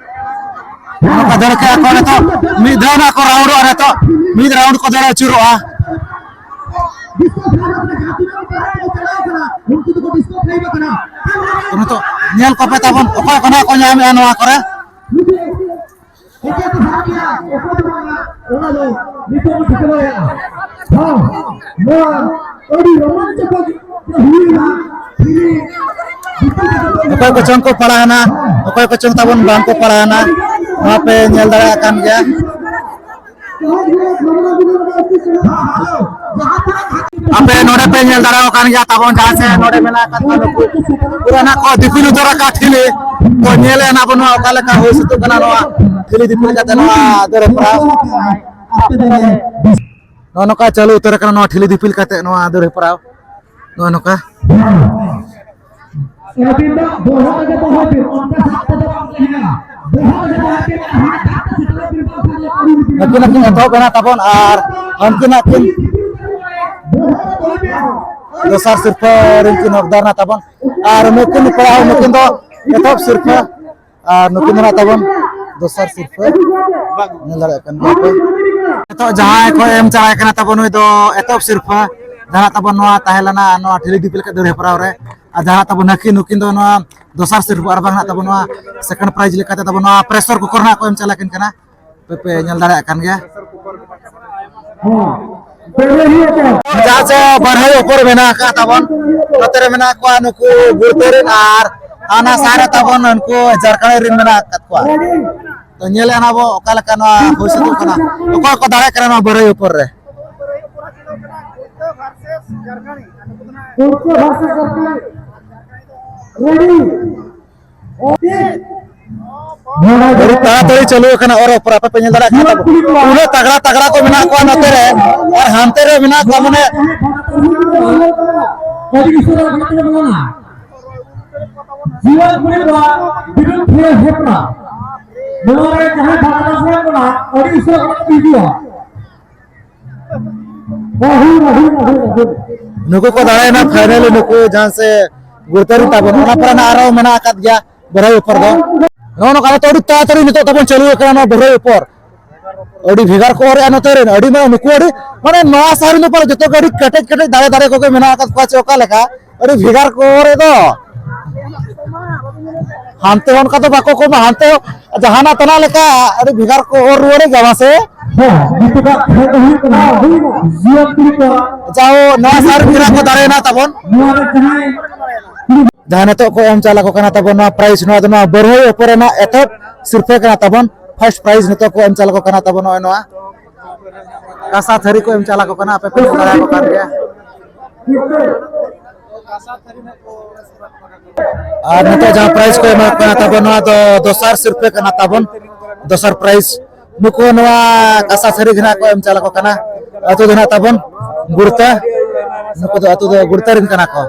ᱱᱚᱝᱠᱟ ᱫᱟᱹᱲ ᱠᱮᱜᱼᱟ ᱠᱚ ᱱᱤᱛᱚᱜ, ᱢᱤᱫ ᱫᱷᱟᱣ ᱱᱟᱜ ᱠᱚ ᱨᱟᱣᱩᱱᱰᱚᱜᱼᱟ ᱱᱤᱛᱚᱜ, ᱢᱤᱫ ᱨᱟᱣᱩᱱᱰ ᱠᱚ ᱫᱟᱹᱲ ᱟᱹᱪᱩᱨᱚᱜᱼᱟ᱾ ᱛᱚ ᱱᱤᱛᱚᱜ ᱧᱮᱞ ᱠᱚᱯᱮ ᱛᱟᱵᱚᱱ, ᱚᱠᱚᱭ ᱠᱚ ᱱᱟᱜ ᱠᱚ ᱧᱟᱢᱮᱜᱼᱟ ᱱᱚᱣᱟ ᱠᱚᱨᱮ᱾ ᱚᱠᱚᱭ ᱠᱚ ᱥᱟᱵ ᱠᱮᱜᱼᱟ, ᱚᱠᱚᱭ ᱫᱚ ᱵᱟᱝᱟ, ᱚᱱᱟ ᱫᱚ ᱱᱤᱛᱚᱜ ᱵᱚᱱ ᱴᱷᱤᱠᱟᱹ ᱫᱟᱲᱮᱭᱟᱜᱼᱟ᱾ ᱦᱚᱸ, ᱱᱚᱣᱟ ᱟᱹᱰᱤ ᱨᱳᱢᱟᱧᱪᱚᱠᱚᱨ ᱦᱩᱭᱱᱟ᱾ ᱚᱠᱚᱭ ᱠᱚᱪᱚᱝ ᱠᱚ ᱯᱟᱲᱟᱣᱱᱟ, ᱚᱠᱚᱭ ᱠᱚᱪᱚᱝ ᱛᱟᱵᱚᱱ ᱵᱟᱝ ᱠᱚ ᱯᱟᱲᱟᱣᱱᱟ, ᱱᱚᱣᱟ ᱯᱮ ᱧᱮᱞ ᱫᱟᱲᱮᱭᱟᱜ ᱠᱟᱱ ᱜᱮᱭᱟ᱾ ᱟᱯᱮ ᱱᱚᱰᱮ ᱯᱮ ᱧᱮᱞ ᱫᱟᱲᱮᱭᱟᱜ ᱠᱟᱱ ᱜᱮᱭᱟ ᱛᱟᱵᱚᱱ, ᱡᱟᱦᱟᱸ ᱥᱮ ᱱᱚᱰᱮ ᱢᱮᱱᱟᱜ ᱟᱠᱟᱫ ᱠᱚᱣᱟ ᱱᱩᱠᱩ ᱯᱩᱨᱟᱹ ᱱᱟᱜ ᱠᱚ ᱫᱤᱯᱤᱞ ᱩᱛᱟᱹᱨ ᱟᱠᱟᱫ ᱴᱷᱤᱞᱤ᱾ ᱛᱚ ᱧᱮᱞᱮᱫᱼᱟ ᱱᱟᱜ ᱵᱚᱱ ᱱᱚᱣᱟ ᱚᱠᱟ ᱞᱮᱠᱟ ᱦᱩᱭ ᱥᱟᱹᱛᱚᱜ ᱠᱟᱱᱟ, ᱱᱚᱣᱟ ᱴᱷᱤᱞᱤ ᱫᱤᱯᱤᱞ ᱠᱟᱛᱮ ᱱᱚᱣᱟ ᱫᱟᱹᱲ ᱦᱮᱯᱨᱟᱣ᱾ ᱱᱚᱜᱼᱚ ᱱᱚᱝᱠᱟ ᱪᱟᱹᱞᱩ ᱩᱛᱟᱹᱨ ᱟᱠᱟᱱᱟ ᱱᱚᱣᱟ ᱴᱷᱤᱞᱤ ᱫᱤᱯᱤᱞ ᱠᱟᱛᱮ ᱱᱚᱣᱟ ᱫᱟᱹᱲ ᱦᱮᱯᱨᱟᱣ᱾ ᱱᱚᱜᱼᱚ ᱱᱚᱝᱠᱟ᱾ ᱟᱹᱵᱤᱱ ᱫᱚ ᱫᱚᱦᱲᱟ ᱨᱮᱜᱮ ᱫᱚᱦᱚᱭ ᱵᱤᱱ, ᱚᱱᱠᱟ ᱥᱟᱵ ᱛᱮᱫᱚ ᱵᱟᱝ ᱛᱟᱦᱮᱱᱟ᱾ ᱫᱚᱦᱲᱟ ᱨᱮᱜᱮ ᱫᱚᱦᱚᱭ ᱵᱤᱱ, ᱟᱨ ᱦᱟᱱᱟ ᱥᱟᱵ ᱛᱮ ᱥᱮᱴᱮᱨᱚᱜ ᱵᱤᱱ, ᱵᱟᱝ ᱠᱷᱟᱱ ᱫᱚ ᱟᱹᱰᱤ ᱵᱤᱞᱚᱢ ᱱᱩᱠᱤᱱ ᱟᱹᱠᱤᱱ ᱮᱛᱚᱦᱚᱵ ᱮᱱᱟ ᱛᱟᱵᱚᱱ, ᱟᱨ ᱦᱟᱱᱠᱤᱱ ᱟᱹᱠᱤᱱ ᱫᱚᱦᱲᱟ ᱨᱮ ᱫᱚᱦᱚᱭ ᱵᱤᱱ᱾ ᱫᱚᱥᱟᱨ ᱥᱤᱨᱯᱟᱹ ᱨᱮᱱᱠᱤᱱ ᱦᱚᱠᱫᱟᱨ ᱮᱱᱟ ᱛᱟᱵᱚᱱ, ᱟᱨ ᱱᱩᱠᱤᱱ ᱠᱚᱲᱟ ᱦᱚᱸ ᱱᱩᱠᱤᱱ ᱫᱚ ᱮᱛᱚᱦᱚᱵ ᱥᱤᱨᱯᱟᱹ, ᱟᱨ ᱱᱩᱠᱤᱱ ᱫᱚ ᱱᱟᱜ ᱛᱟᱵᱚᱱ ᱫᱚᱥᱟᱨ ᱥᱤᱨᱯᱟᱹ᱾ ᱧᱮᱞ ᱫᱟᱲᱮᱭᱟᱜ ᱠᱟᱱ ᱜᱮᱭᱟ ᱯᱮ᱾ ᱱᱤᱛᱚᱜ ᱡᱟᱦᱟᱸᱭ ᱠᱚ ᱮᱢ ᱪᱟᱞᱟᱭ ᱠᱟᱱᱟ ᱛᱟᱵᱚᱱ, ᱱᱩᱭ ᱫᱚ ᱮᱛᱚᱦᱚᱵ ᱥᱤᱨᱯᱟᱹ ᱡᱟᱦᱟᱸ ᱛᱟᱵᱚᱱ ᱱᱚᱣᱟ ᱛᱟᱦᱮᱸ ᱞᱮᱱᱟ, ᱱᱚᱣᱟ ᱴᱷᱤᱞᱤ ᱫᱤᱯᱤᱞ ᱠᱟᱛᱮ ᱫᱟᱹᱲ ᱦᱮᱯᱨᱟᱣ ᱨᱮ, ᱟᱨ ᱡᱟᱦᱟᱸ ᱛᱟᱵᱚᱱ ᱱᱟᱹᱠᱤᱱ, ᱱᱩᱠᱤᱱ ᱫᱚ ᱱᱚᱣᱟ ᱫᱚᱥᱟᱨ ᱥᱤᱨᱯᱟᱹ, ᱟᱨ ᱵᱟᱝ ᱱᱟᱜ ᱛᱟᱵᱚᱱ ᱱᱚᱣᱟ ᱥᱮᱠᱮᱱᱰ ᱯᱨᱟᱭᱤᱡᱽ ᱞᱮᱠᱟᱛᱮ ᱛᱟᱵᱚᱱ ᱱᱚᱣᱟ ᱯᱨᱮᱥᱟᱨ ᱠᱩᱠᱟᱨ ᱱᱟᱜ ᱠᱚ ᱮᱢ ᱪᱟᱞᱟᱭ ᱠᱤᱱ ᱠᱟᱱᱟ᱾ ᱯᱮ, ᱯᱮ ᱧᱮᱞ ᱫᱟᱲᱮᱭᱟᱜ ᱠᱟᱱ ᱜᱮᱭᱟ᱾ ᱡᱟᱦᱟᱸ ᱪᱮ ᱵᱟᱨᱦᱟᱭ ᱚᱯᱚᱨ ᱢᱮᱱᱟᱜ ᱟᱠᱟᱫ ᱛᱟᱵᱚᱱ, ᱱᱚᱛᱮ ᱨᱮ ᱢᱮᱱᱟᱜ ᱠᱚᱣᱟ ᱱᱩᱠᱩ ᱜᱩᱲᱛᱟᱹ ᱨᱮᱱ, ᱟᱨ ᱦᱟᱱᱟ ᱥᱟᱦᱟ ᱨᱮ ᱛᱟᱵᱚᱱ ᱩᱱᱠᱩ ᱡᱷᱟᱲᱠᱷᱚᱸᱰ ᱨᱮᱱ ᱢᱮᱱᱟᱜ ᱟᱠᱟᱫ ᱠᱚᱣᱟ᱾ ᱛᱚ ᱧᱮᱞᱮᱫᱼᱟ ᱱᱟᱵᱚ ᱚᱠᱟ ᱞᱮᱠᱟ ᱱᱚᱣᱟ ᱦᱩᱭ ᱥᱟᱹᱛᱚᱜ ᱠᱟᱱᱟ, ᱚᱠᱚᱭ ᱠᱚ ᱫᱟᱲᱮᱭᱟᱜ ᱠᱟᱱᱟ ᱱᱚᱣᱟ ᱵᱟᱨᱦᱟᱭ ᱚᱯᱚᱨ ᱨᱮ᱾ ᱩᱱᱠᱩ ᱵᱷᱟᱨᱥᱮᱥ ᱡᱷᱟᱲᱠᱷᱚᱸᱰ᱾ ᱨᱮᱰᱤ᱾ ᱟᱹᱰᱤ ᱛᱟᱲᱟᱛᱟᱲᱤ ᱪᱟᱹᱞᱩ ᱟᱠᱟᱱᱟ ᱚᱨ ᱚᱯᱚᱨ, ᱟᱯᱮ ᱯᱮ ᱧᱮᱞ ᱫᱟᱲᱮᱭᱟᱜ ᱠᱟᱱᱟ ᱛᱟᱵᱚᱱ᱾ ᱩᱱᱟᱹᱜ ᱛᱟᱜᱲᱟ ᱛᱟᱜᱲᱟ ᱠᱚ ᱢᱮᱱᱟᱜ ᱠᱚᱣᱟ ᱱᱚᱛᱮ ᱨᱮ, ᱟᱨ ᱦᱟᱱᱛᱮ ᱨᱮ ᱢᱮᱱᱟᱜ ᱠᱚᱣᱟ ᱢᱟᱱᱮ᱾ ᱟᱹᱰᱤ ᱩᱥᱟᱹᱨᱟ ᱜᱷᱟᱴ ᱨᱮ ᱵᱚᱞᱚᱱᱟ᱾ ᱡᱤᱭᱚᱱ ᱠᱩᱲᱤ ᱠᱚᱣᱟᱜ ᱵᱤᱨᱩᱫᱷ ᱨᱮ ᱦᱮᱯᱨᱟᱣ᱾ ᱱᱚᱣᱟ ᱨᱮ ᱡᱟᱦᱟᱸᱭ ᱵᱷᱟᱜᱽ ᱦᱟᱛᱟᱣ ᱥᱟᱱᱟ ᱠᱚᱣᱟ, ᱟᱹᱰᱤ ᱩᱥᱟᱹᱨᱟ ᱜᱷᱟᱴ ᱨᱮ ᱦᱤᱡᱩᱜᱼᱟ᱾ ᱱᱩᱠᱩ ᱠᱚ ᱫᱟᱲᱮᱭᱮᱱᱟ ᱯᱷᱟᱭᱱᱟᱞᱤ, ᱱᱩᱠᱩ ᱡᱟᱦᱟᱸ ᱥᱮ ᱜᱩᱲᱛᱟᱹᱨᱤ ᱛᱟᱵᱚᱱ, ᱚᱱᱟ ᱯᱚᱨᱮ ᱱᱟᱜ ᱟᱨᱚ ᱢᱮᱱᱟᱜ ᱟᱠᱟᱫ ᱜᱮᱭᱟ ᱵᱟᱨᱦᱟᱭ ᱚᱯᱷᱟᱨ ᱫᱚ᱾ ᱱᱚᱜᱼᱚ ᱱᱚᱝᱠᱟ ᱛᱚ ᱟᱹᱰᱤ ᱛᱟᱲᱟᱛᱟᱲᱤ ᱱᱤᱛᱚᱜ ᱛᱟᱵᱚᱱ ᱪᱟᱹᱞᱩ ᱟᱠᱟᱱᱟ ᱱᱚᱣᱟ ᱵᱟᱨᱦᱟᱭ ᱚᱯᱷᱟᱨ᱾ ᱟᱹᱰᱤ ᱵᱷᱮᱜᱟᱨ ᱠᱚ ᱚᱨᱮᱜᱼᱟ ᱱᱚᱛᱮ ᱨᱮᱱ, ᱟᱹᱰᱤ ᱢᱟᱱᱮ ᱱᱩᱠᱩ ᱟᱹᱰᱤ ᱢᱟᱱᱮ ᱱᱚᱣᱟ ᱥᱟᱦᱟ ᱨᱮᱱ ᱫᱚ ᱯᱟᱞᱮ ᱡᱚᱛᱚ ᱜᱮ ᱟᱹᱰᱤ ᱠᱮᱴᱮᱡ ᱠᱮᱴᱮᱡ ᱫᱟᱲᱮ ᱫᱟᱲᱮ ᱠᱚᱜᱮ ᱢᱮᱱᱟᱜ ᱟᱠᱟᱫ ᱠᱚᱣᱟ ᱪᱮ ᱚᱠᱟ ᱞᱮᱠᱟ, ᱟᱹᱰᱤ ᱵᱷᱮᱜᱟᱨ ᱠᱚ ᱚᱨᱮᱫ ᱫᱚ᱾ ᱦᱟᱱᱛᱮ ᱦᱚᱸ ᱚᱱᱠᱟ ᱫᱚ ᱵᱟᱠᱚ ᱠᱚᱢᱟ, ᱦᱟᱱᱛᱮ ᱦᱚᱸ ᱡᱟᱦᱟᱱᱟᱜ ᱛᱮᱱᱟᱜ ᱞᱮᱠᱟ ᱟᱹᱰᱤ ᱵᱷᱮᱜᱟᱨ ᱠᱚ ᱚᱨ ᱨᱩᱣᱟᱹᱲᱮᱫ ᱜᱮᱭᱟ ᱢᱟᱥᱮ᱾ ᱦᱮᱸ, ᱱᱤᱛᱚᱜᱟᱜ ᱠᱷᱮᱞ ᱫᱚ ᱦᱩᱭᱩᱜ ᱠᱟᱱᱟ ᱡᱤᱭᱚᱱ ᱠᱩᱲᱤ ᱠᱚᱣᱟᱜ ᱡᱟᱦᱳ, ᱱᱚᱣᱟ ᱥᱟᱨ ᱯᱮᱲᱟ ᱠᱚ ᱫᱟᱲᱮᱭᱮᱱᱟ ᱛᱟᱵᱚᱱ᱾ ᱱᱚᱣᱟ ᱨᱮ ᱡᱟᱦᱟᱸᱭ ᱡᱟᱦᱟᱸ ᱱᱤᱛᱚᱜ ᱠᱚ ᱮᱢ ᱪᱟᱞ ᱟᱠᱚ ᱠᱟᱱᱟ ᱛᱟᱵᱚᱱ ᱱᱚᱣᱟ ᱯᱨᱟᱭᱤᱡᱽ, ᱱᱚᱣᱟ ᱫᱚ ᱱᱚᱣᱟ ᱵᱟᱹᱨᱦᱟᱹᱭ ᱚᱯᱚᱨ ᱨᱮᱱᱟᱜ ᱮᱛᱚᱦᱚᱵ ᱥᱤᱨᱯᱷᱟᱹ ᱠᱟᱱᱟ ᱛᱟᱵᱚᱱ᱾ ᱯᱷᱟᱥᱴ ᱯᱨᱟᱭᱤᱡᱽ ᱱᱤᱛᱚᱜ ᱠᱚ ᱮᱢ ᱪᱟᱞ ᱟᱠᱚ ᱠᱟᱱᱟ ᱛᱟᱵᱚᱱ ᱱᱚᱜᱼᱚᱭ ᱱᱚᱣᱟ ᱠᱟᱸᱥᱟ ᱛᱷᱟᱹᱨᱤ ᱠᱚ ᱮᱢ ᱪᱟᱞ ᱟᱠᱚ ᱠᱟᱱᱟ, ᱟᱯᱮ ᱯᱮ ᱧᱮᱞ ᱫᱟᱲᱮᱭᱟᱠᱚ ᱠᱟᱱ ᱜᱮᱭᱟ᱾ ᱟᱨ ᱱᱤᱛᱚᱜ ᱡᱟᱦᱟᱸ ᱯᱨᱟᱭᱤᱡᱽ ᱠᱚ ᱮᱢᱟ ᱠᱚ ᱠᱟᱱᱟ ᱛᱟᱵᱚᱱ, ᱱᱚᱣᱟ ᱫᱚ ᱫᱚᱥᱟᱨ ᱥᱤᱨᱯᱷᱟᱹ ᱠᱟᱱᱟ ᱛᱟᱵᱚᱱ, ᱫᱚᱥᱟᱨ ᱯᱨᱟᱭᱤᱡᱽ᱾ ᱱᱩᱠᱩ ᱱᱚᱣᱟ ᱠᱟᱸᱥᱟ ᱛᱷᱟᱹᱨᱤ ᱜᱮ ᱱᱟᱜ ᱠᱚ ᱮᱢ ᱪᱟᱞ ᱟᱠᱚ ᱠᱟᱱᱟ᱾ ᱟᱹᱛᱩ ᱫᱚ ᱱᱟᱜ ᱛᱟᱵᱚᱱ ᱜᱩᱲᱛᱟ, ᱱᱩᱠᱩ ᱫᱚ ᱟᱹᱛᱩ ᱫᱚ ᱜᱩᱲᱛᱟ ᱨᱮᱱ ᱠᱟᱱᱟ ᱠᱚ᱾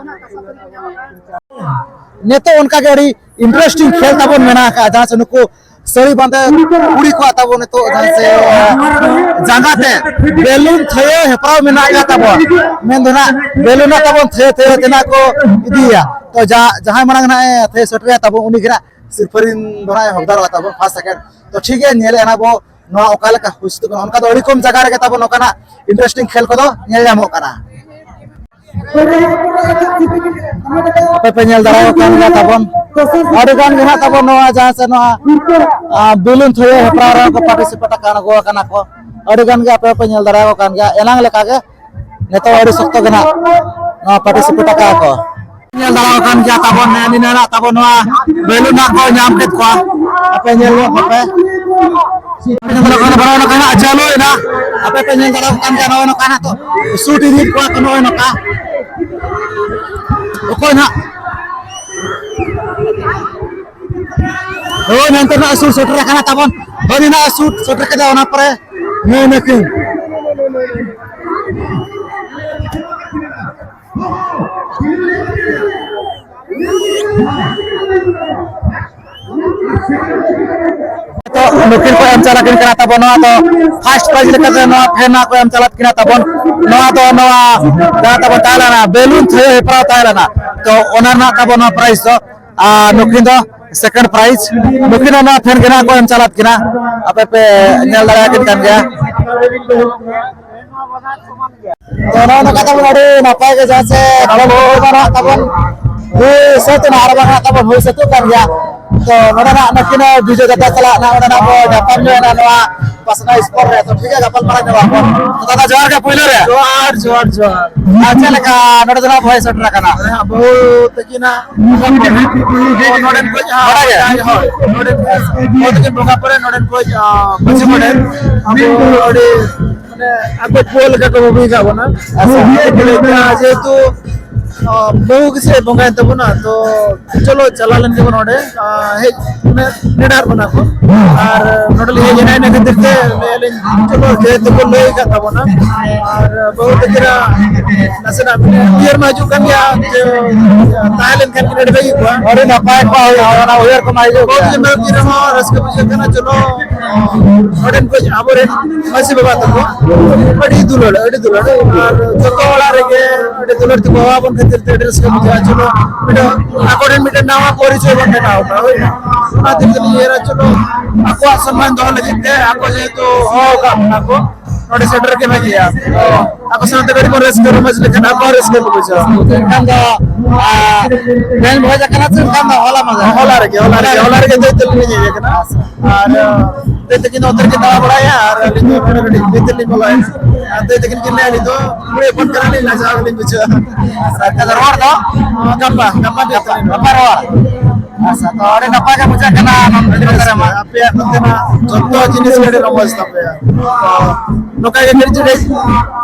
ᱱᱤᱛᱚᱜ ᱚᱱᱠᱟ ᱜᱮ ᱟᱹᱰᱤ ᱤᱱᱴᱟᱨᱮᱥᱴᱤᱝ ᱠᱷᱮᱞ ᱛᱟᱵᱚᱱ ᱢᱮᱱᱟᱜ ᱟᱠᱟᱫᱼᱟ, ᱡᱟᱦᱟᱸ ᱥᱮ ᱱᱩᱠᱩ ᱥᱟᱹᱲᱤ ᱵᱟᱸᱫᱮ ᱠᱩᱲᱤ ᱠᱚᱣᱟᱜ ᱛᱟᱵᱚᱱ ᱱᱤᱛᱚᱜ ᱡᱟᱦᱟᱸ ᱥᱮ ᱡᱟᱸᱜᱟ ᱛᱮ ᱵᱮᱞᱩᱱ ᱛᱷᱟᱹᱭᱟᱹ ᱦᱮᱯᱨᱟᱣ ᱢᱮᱱᱟᱜ ᱟᱠᱟᱫ ᱛᱟᱵᱚᱱ, ᱢᱮᱱ ᱫᱚ ᱱᱟᱜ ᱵᱮᱞᱩᱱ ᱱᱟᱜ ᱛᱟᱵᱚᱱ ᱛᱷᱟᱹᱭᱟᱹ ᱛᱷᱟᱹᱭᱟᱹ ᱛᱮ ᱱᱟᱜ ᱠᱚ ᱤᱫᱤᱭᱟ᱾ ᱛᱚ ᱡᱟ-, ᱡᱟᱦᱟᱸᱭ ᱢᱟᱲᱟᱝ ᱱᱟᱜ ᱮ ᱛᱷᱟᱹᱭᱟᱹ ᱥᱮᱴᱮᱨᱮᱭᱟ ᱛᱟᱵᱚᱱ, ᱩᱱᱤ ᱜᱮ ᱱᱟᱜ ᱥᱤᱨᱯᱷᱟᱹ ᱨᱤᱱ ᱫᱚ ᱱᱟᱜ ᱮ ᱦᱚᱠᱫᱟᱨᱚᱜᱼᱟ ᱛᱟᱵᱚᱱ ᱯᱷᱟᱥᱴ ᱥᱮᱠᱮᱱᱰ᱾ ᱛᱚ ᱴᱷᱤᱠ ᱜᱮᱭᱟ, ᱧᱮᱞᱮᱫᱼᱟ ᱱᱟᱜ ᱵᱚ ᱱᱚᱣᱟ ᱚᱠᱟ ᱞᱮᱠᱟ ᱦᱩᱭ ᱥᱟᱹᱛᱚᱜ ᱠᱟᱱᱟ᱾ ᱚᱱᱠᱟ ᱫᱚ ᱟᱹᱰᱤ ᱠᱚᱢ ᱡᱟᱭᱜᱟ ᱨᱮᱜᱮ ᱛᱟᱵᱚᱱ ᱱᱚᱝᱠᱟᱱᱟᱜ ᱤᱱᱴᱟᱨᱮᱥᱴᱤᱝ ᱠᱷᱮᱞ ᱠᱚᱫᱚ ᱧᱮᱞ ᱧᱟᱢᱚᱜ ᱠᱟᱱᱟ᱾ ᱟᱯᱮ ᱯᱮ ᱧᱮᱞ ᱫᱟᱲᱮᱭᱟᱜ ᱠᱟᱱ ᱜᱮᱭᱟ ᱛᱟᱵᱚᱱ, ᱟᱹᱰᱤ ᱜᱟᱱ ᱜᱮ ᱱᱟᱜ ᱛᱟᱵᱚᱱ ᱱᱚᱣᱟ ᱡᱟᱦᱟᱸ ᱥᱮ ᱱᱚᱣᱟ, ᱟ, ᱵᱮᱞᱩᱱ ᱛᱷᱟᱹᱭᱟᱹ ᱦᱮᱯᱨᱟᱣ ᱨᱮᱦᱚᱸ ᱠᱚ ᱯᱟᱨᱴᱤᱥᱤᱯᱮᱴ ᱟᱠᱟᱱ, ᱟᱬᱜᱚ ᱟᱠᱟᱱᱟ ᱠᱚ᱾ ᱟᱹᱰᱤ ᱜᱟᱱ ᱜᱮ ᱟᱯᱮ ᱦᱚᱸᱯᱮ ᱧᱮᱞ ᱫᱟᱲᱮᱭᱟᱠᱚ ᱠᱟᱱ ᱜᱮᱭᱟ, ᱮᱱᱟᱝ ᱞᱮᱠᱟ ᱜᱮ ᱱᱤᱛᱚᱜ ᱟᱹᱰᱤ ᱥᱚᱠᱛᱚ ᱜᱮ ᱱᱟᱜ ᱱᱚᱣᱟ ᱯᱟᱨᱴᱤᱥᱤᱯᱮᱴ ᱟᱠᱟᱫᱼᱟ ᱠᱚ᱾ ᱧᱮᱞ ᱫᱟᱲᱮᱭᱟᱠᱚ ᱠᱟᱱ ᱜᱮᱭᱟ ᱛᱟᱵᱚᱱ, ᱱᱤᱱᱟᱹᱜ ᱛᱟᱵᱚᱱ ᱱᱚᱣᱟ ᱵᱮᱞᱩᱱ ᱱᱟᱜ ᱠᱚ ᱧᱟᱢ ᱠᱮᱫ ᱠᱚᱣᱟ᱾ ᱟᱯᱮ ᱧᱮᱞ ᱧᱚᱜ ᱠᱚᱯᱮ᱾ ᱵᱟᱨᱚ ᱱᱚᱝᱠᱟ ᱱᱟᱜ ᱪᱟᱹᱞᱩᱭᱮᱱᱟ᱾ ᱟᱯᱮ ᱯᱮ ᱧᱮᱞ ᱫᱟᱲᱮᱭᱟᱜ ᱠᱟᱱ ᱜᱮᱭᱟ, ᱱᱚᱜᱼᱚᱭ ᱱᱚᱝᱠᱟ ᱱᱟᱜ ᱠᱚ ᱥᱩᱴ ᱤᱫᱤᱭᱮᱫ ᱠᱚᱣᱟ ᱠᱚ, ᱱᱚᱜᱼᱚᱭ ᱱᱚᱝᱠᱟ᱾ ᱚᱠᱚᱭ ᱱᱟᱜ? ᱦᱳᱭ, ᱢᱮᱱᱛᱮ ᱱᱟᱜ ᱥᱩᱨ ᱥᱮᱴᱮᱨ ᱟᱠᱟᱱᱟ ᱛᱟᱵᱚᱱ᱾ ᱦᱳᱭ, ᱱᱟᱜ ᱥᱩᱨ ᱥᱮᱴᱮᱨ ᱠᱮᱫᱟ, ᱚᱱᱟ ᱯᱚᱨᱮ ᱱᱩᱭ ᱱᱟᱹᱠᱤᱱ᱾ ᱱᱤᱛᱚᱜ ᱱᱩᱠᱤᱱ ᱠᱚ ᱮᱢ ᱪᱟᱞᱟᱜ ᱠᱤᱱ ᱠᱟᱱᱟ ᱛᱟᱵᱚᱱ᱾ ᱱᱚᱣᱟ ᱫᱚ ᱯᱷᱟᱥᱴ ᱯᱨᱟᱭᱤᱡᱽ ᱞᱮᱠᱟᱛᱮ ᱱᱚᱣᱟ ᱯᱷᱮᱱ ᱱᱟᱜ ᱠᱚ ᱮᱢ ᱪᱟᱞᱟᱜ ᱠᱤᱱᱟ ᱛᱟᱵᱚᱱ᱾ ᱱᱚᱣᱟ ᱫᱚ ᱱᱚᱣᱟ ᱡᱟᱦᱟᱸ ᱛᱟᱵᱚᱱ ᱛᱟᱦᱮᱸ ᱞᱮᱱᱟ ᱵᱮᱞᱩᱱ ᱛᱷᱟᱹᱭᱟᱹ ᱦᱮᱯᱨᱟᱣ ᱛᱟᱦᱮᱸ ᱞᱮᱱᱟ, ᱛᱚ ᱚᱱᱟ ᱨᱮᱱᱟᱜ ᱛᱟᱵᱚᱱ ᱱᱚᱣᱟ ᱯᱨᱟᱭᱤᱡᱽ ᱫᱚ᱾ ᱟᱨ ᱱᱩᱠᱤᱱ ᱫᱚ ᱥᱮᱠᱮᱱᱰ ᱯᱨᱟᱭᱤᱡᱽ, ᱱᱩᱠᱤᱱ ᱦᱚᱸ ᱱᱚᱣᱟ ᱯᱷᱮᱱ ᱜᱮ ᱱᱟᱜ ᱠᱚ ᱮᱢ ᱪᱟᱞᱟᱜ ᱠᱤᱱᱟ, ᱟᱯᱮ ᱯᱮ ᱧᱮᱞ ᱫᱟᱲᱮᱭᱟᱠᱤᱱ ᱠᱟᱱ ᱜᱮᱭᱟ᱾ ᱛᱚ ᱱᱚᱜᱼᱚ ᱱᱚᱝᱠᱟ ᱛᱟᱵᱚᱱ ᱟᱹᱰᱤ ᱱᱟᱯᱟᱭ ᱜᱮ, ᱡᱟᱦᱟᱸ ᱥᱮ ᱱᱚᱰᱮ ᱵᱚᱱ ᱦᱩᱭ ᱢᱟ ᱱᱟᱦᱟᱜ ᱛᱟᱵᱚᱱ ᱦᱩᱭ ᱥᱟᱹᱛ ᱮᱱᱟ ᱟᱨ ᱵᱟᱝ ᱱᱟᱦᱟᱜ ᱛᱟᱵᱚᱱ ᱦᱩᱭ ᱥᱟᱹᱛᱚᱜ ᱠᱟᱱ ᱜᱮᱭᱟ᱾ ᱛᱚ ᱱᱚᱰᱮ ᱱᱟᱦᱟᱜ ᱱᱩᱠᱤᱱ ᱵᱤᱡᱚᱭ ᱫᱟᱫᱟ ᱥᱟᱞᱟᱜ ᱱᱟᱦᱟᱜ ᱚᱸᱰᱮ ᱱᱟᱦᱟᱜ ᱵᱚ ᱧᱟᱯᱟᱢ ᱧᱚᱜ ᱮᱱᱟ ᱱᱚᱣᱟ ᱯᱟᱥᱱᱟ ᱥᱯᱳᱨᱴ ᱨᱮ᱾ ᱛᱚ ᱴᱷᱤᱠ ᱜᱮᱭᱟ, ᱜᱟᱯᱟᱞ ᱢᱟᱨᱟᱣ ᱧᱚᱜ ᱟᱵᱚᱱ᱾ ᱛᱚ ᱫᱟᱫᱟ ᱡᱚᱦᱟᱨ ᱜᱮ ᱯᱩᱭᱞᱩ ᱨᱮ᱾ ᱡᱚᱦᱟᱨ, ᱡᱚᱦᱟᱨ, ᱡᱚᱦᱟᱨ᱾ ᱟᱨ ᱪᱮᱫ ᱞᱮᱠᱟ ᱱᱚᱰᱮ ᱫᱚ ᱱᱟᱦᱟᱜ ᱵᱚ ᱦᱮᱡ ᱥᱮᱴᱮᱨ ᱟᱠᱟᱱᱟ? ᱦᱮᱸ, ᱵᱟᱹᱦᱩ ᱛᱟᱹᱠᱤᱱᱟᱜ ᱱᱚᱰᱮᱱ ᱠᱚ ᱡᱟᱦᱟᱸ ᱱᱚᱰᱮ ᱜᱮ? ᱦᱳᱭ, ᱱᱚᱰᱮᱱ ᱠᱚ ᱵᱚᱸᱜᱟ ᱯᱚᱨᱮ ᱱᱚᱰᱮᱱ ᱠᱚ, ᱟᱸ, ᱢᱟᱹᱡᱷᱤ ᱢᱚᱬᱮ ᱟᱵᱚ ᱟᱹᱰᱤ ᱢᱟᱱᱮ ᱟᱠᱚ ᱯᱩᱣᱟᱹ ᱞᱮᱠᱟ ᱠᱚ ᱵᱩᱡᱷᱟᱹᱣ ᱠᱟᱜ ᱵᱚᱱᱟ᱾ ᱟᱪᱪᱷᱟ᱾ ᱡᱮᱦᱮᱛᱩ, ᱟᱸ, ᱵᱟᱹᱦᱩ ᱜᱮᱥᱮ ᱵᱚᱸᱜᱟᱭᱮᱱ ᱛᱟᱵᱚᱱᱟ, ᱛᱚ ᱪᱚᱞᱚ ᱪᱟᱞᱟᱣ ᱞᱮᱱ ᱜᱮᱵᱚᱱ ᱚᱸᱰᱮ, ᱟᱸ, ᱦᱮᱡ ᱢᱟᱱᱮ ᱱᱮᱰᱟᱨ ᱵᱚᱱᱟ ᱠᱚ᱾ ᱟᱨ ᱱᱚᱰᱮ ᱞᱤᱧ ᱦᱮᱡ ᱮᱱᱟ, ᱤᱱᱟᱹ ᱠᱷᱟᱹᱛᱤᱨ ᱛᱮ ᱞᱟᱹᱭ ᱟᱹᱞᱤᱧ ᱪᱚᱞᱚ ᱡᱮᱦᱮᱛᱩ ᱠᱚ ᱞᱟᱹᱭ ᱟᱠᱟᱫ ᱛᱟᱵᱚᱱᱟ᱾ ᱟᱨ ᱵᱟᱹᱦᱩ ᱛᱟᱹᱠᱤᱱᱟᱜ ᱱᱟᱥᱮᱱᱟᱜ ᱢᱟᱱᱮ ᱩᱭᱦᱟᱹᱨ ᱢᱟ ᱦᱤᱡᱩᱜ ᱠᱟᱱ ᱜᱮᱭᱟ ᱡᱮ ᱛᱟᱦᱮᱸ ᱞᱮᱱᱠᱷᱟᱱ ᱠᱤᱱ ᱟᱹᱰᱤ ᱵᱷᱟᱹᱜᱤ ᱠᱚᱜᱼᱟ᱾ ᱟᱹᱰᱤ ᱱᱟᱯᱟᱭ ᱠᱚᱜᱼᱟ, ᱦᱳᱭ, ᱚᱱᱟ ᱩᱭᱦᱟᱹᱨ ᱠᱚᱢᱟ ᱦᱤᱡᱩᱜ ᱜᱮᱭᱟ᱾ ᱵᱟᱹᱦᱩ ᱛᱟᱹᱠᱤᱱ ᱨᱮᱦᱚᱸ ᱨᱟᱹᱥᱠᱟᱹ ᱵᱩᱡᱷᱟᱹᱜ ᱠᱟᱱᱟ, ᱪᱚᱞᱚ ᱱᱚᱰᱮᱱ ᱠᱚ ᱟᱵᱚᱨᱮᱱ ᱢᱟᱹᱡᱷᱤ ᱵᱟᱵᱟ ᱛᱟᱠᱚ ᱟᱹᱰᱤ ᱫᱩᱞᱟᱹᱲ, ᱟᱹᱰᱤ ᱫᱩᱞᱟᱹᱲ᱾ ᱟᱨ ᱡᱚᱛᱚ ᱚᱲᱟᱜ ᱨᱮᱜᱮ ᱟᱹᱰᱤ ᱫᱩᱞᱟᱹᱲ ᱛᱮᱠᱚ ᱦᱚᱦᱚ ᱟᱵᱚᱱ ᱠᱷᱟᱹᱛᱤᱨ ᱛᱮ ᱟᱹᱰᱤ ᱨᱟᱹᱥᱠᱟᱹ ᱵᱩᱡᱷᱟᱹᱜᱼᱟ᱾ ᱪᱚᱞᱚ, ᱢᱤᱫᱴᱟᱝ ᱟᱠᱚ ᱴᱷᱮᱱ ᱢᱤᱫᱴᱟᱝ ᱱᱟᱣᱟ ᱯᱚᱨᱤᱪᱚᱭ ᱵᱚᱱ ᱵᱮᱱᱟᱣ ᱠᱟᱜᱼᱟ, ᱦᱳᱭ᱾ ᱚᱱᱟ ᱠᱷᱟᱹᱛᱤᱨ ᱛᱮᱞᱤᱧ ᱩᱭᱦᱟᱹᱨᱟ, ᱪᱚᱞᱚ, ᱟᱠᱚᱣᱟᱜ ᱥᱚᱱᱢᱟᱱ ᱫᱚᱦᱚ ᱞᱟᱹᱜᱤᱫ ᱛᱮ ᱟᱠᱚ ᱡᱮᱦᱮᱛᱩ ᱦᱚᱦᱚ ᱟᱠᱟᱫ ᱵᱚᱱᱟ ᱠᱚ, ᱱᱚᱰᱮ ᱥᱮᱴᱮᱨ ᱜᱮ ᱵᱷᱟᱹᱜᱤᱭᱟ᱾ ᱟᱠᱚ ᱥᱟᱶᱛᱮ ᱠᱟᱹᱴᱤᱡ ᱵᱚᱱ ᱨᱟᱹᱥᱠᱟᱹ ᱨᱚᱢᱚᱡᱽ ᱞᱮᱠᱷᱟᱱ ᱟᱠᱚ ᱦᱚᱸ ᱨᱟᱹᱥᱠᱟᱹ ᱠᱚ ᱵᱩᱡᱷᱟᱹᱣᱟ᱾ ᱮᱱᱠᱷᱟᱱ ᱫᱚ, ᱟᱨ, ᱛᱮᱦᱮᱧ ᱵᱷᱚᱡᱽ ᱟᱠᱟᱱᱟ ᱥᱮ ᱮᱱᱠᱷᱟᱱ ᱫᱚ ᱦᱚᱞᱟ ᱢᱟᱫᱷᱮᱨ? ᱦᱚᱞᱟ ᱨᱮᱜᱮ, ᱦᱚᱞᱟ ᱨᱮᱜᱮ, ᱦᱚᱞᱟ ᱨᱮᱜᱮ ᱫᱟᱹᱭ ᱛᱟᱹᱞᱤᱧ ᱞᱤᱧ ᱦᱮᱡ ᱟᱠᱟᱱᱟ᱾ ᱟᱨ, ᱟᱸ, ᱫᱟᱹᱭ ᱛᱟᱹᱠᱤᱱ ᱫᱚ ᱚᱱᱛᱮ ᱨᱮᱠᱤᱱ ᱫᱟᱬᱟ ᱵᱟᱲᱟᱭᱟ ᱟᱨ ᱟᱹᱞᱤᱧ ᱫᱚ ᱱᱚᱰᱮ ᱠᱟᱹᱴᱤᱡ ᱵᱷᱤᱛᱤᱨ ᱞᱤᱧ ᱵᱚᱞᱚᱭᱮᱱᱟ᱾ ᱟᱨ ᱫᱟᱹᱭ ᱛᱟᱹᱠᱤᱱ ᱠᱤᱱ ᱞᱟᱹᱭᱟ, "ᱟᱹᱞᱤᱧ ᱫᱚ ᱠᱩᱲᱤ ᱦᱚᱯᱚᱱ ᱠᱟᱱᱟᱞᱤᱧ, ᱞᱟᱡᱟᱣ ᱜᱮᱞᱤᱧ ᱵᱩᱡᱷᱟᱹᱣᱟ᱾" ᱟᱪᱪᱷᱟ, ᱮᱱᱠᱷᱟᱱ ᱫᱚ ᱨᱚᱲ ᱫᱚ? ᱜᱟᱯᱟ, ᱜᱟᱯᱟ ᱫᱟᱹᱭ ᱛᱟᱹᱠᱤᱱ᱾ ᱜᱟᱯᱟ ᱨᱚᱲ᱾ ᱟᱪᱪᱷᱟ, ᱛᱚ ᱟᱹᱰᱤ ᱱᱟᱯᱟᱭ ᱜᱮ ᱵᱩᱡᱷᱟᱹᱜ ᱠᱟᱱᱟ ᱱᱚᱱ-, ᱟᱹᱰᱤ ᱱᱚᱛᱮ ᱨᱟᱹᱥᱠᱟᱹ᱾ ᱨᱮᱢᱟ᱾ ᱟᱯᱮᱭᱟᱜ ᱱᱚᱛᱮᱱᱟᱜ ᱡᱚᱛᱚ ᱡᱤᱱᱤᱥ ᱜᱮ ᱟᱹᱰᱤ ᱨᱚᱢᱚᱡᱽ ᱛᱟᱯᱮᱭᱟ᱾ ᱛᱚ ᱱᱚᱝᱠᱟ ᱜᱮ ᱠᱟᱹᱴᱤᱡ ᱠᱟᱹᱴᱤᱡ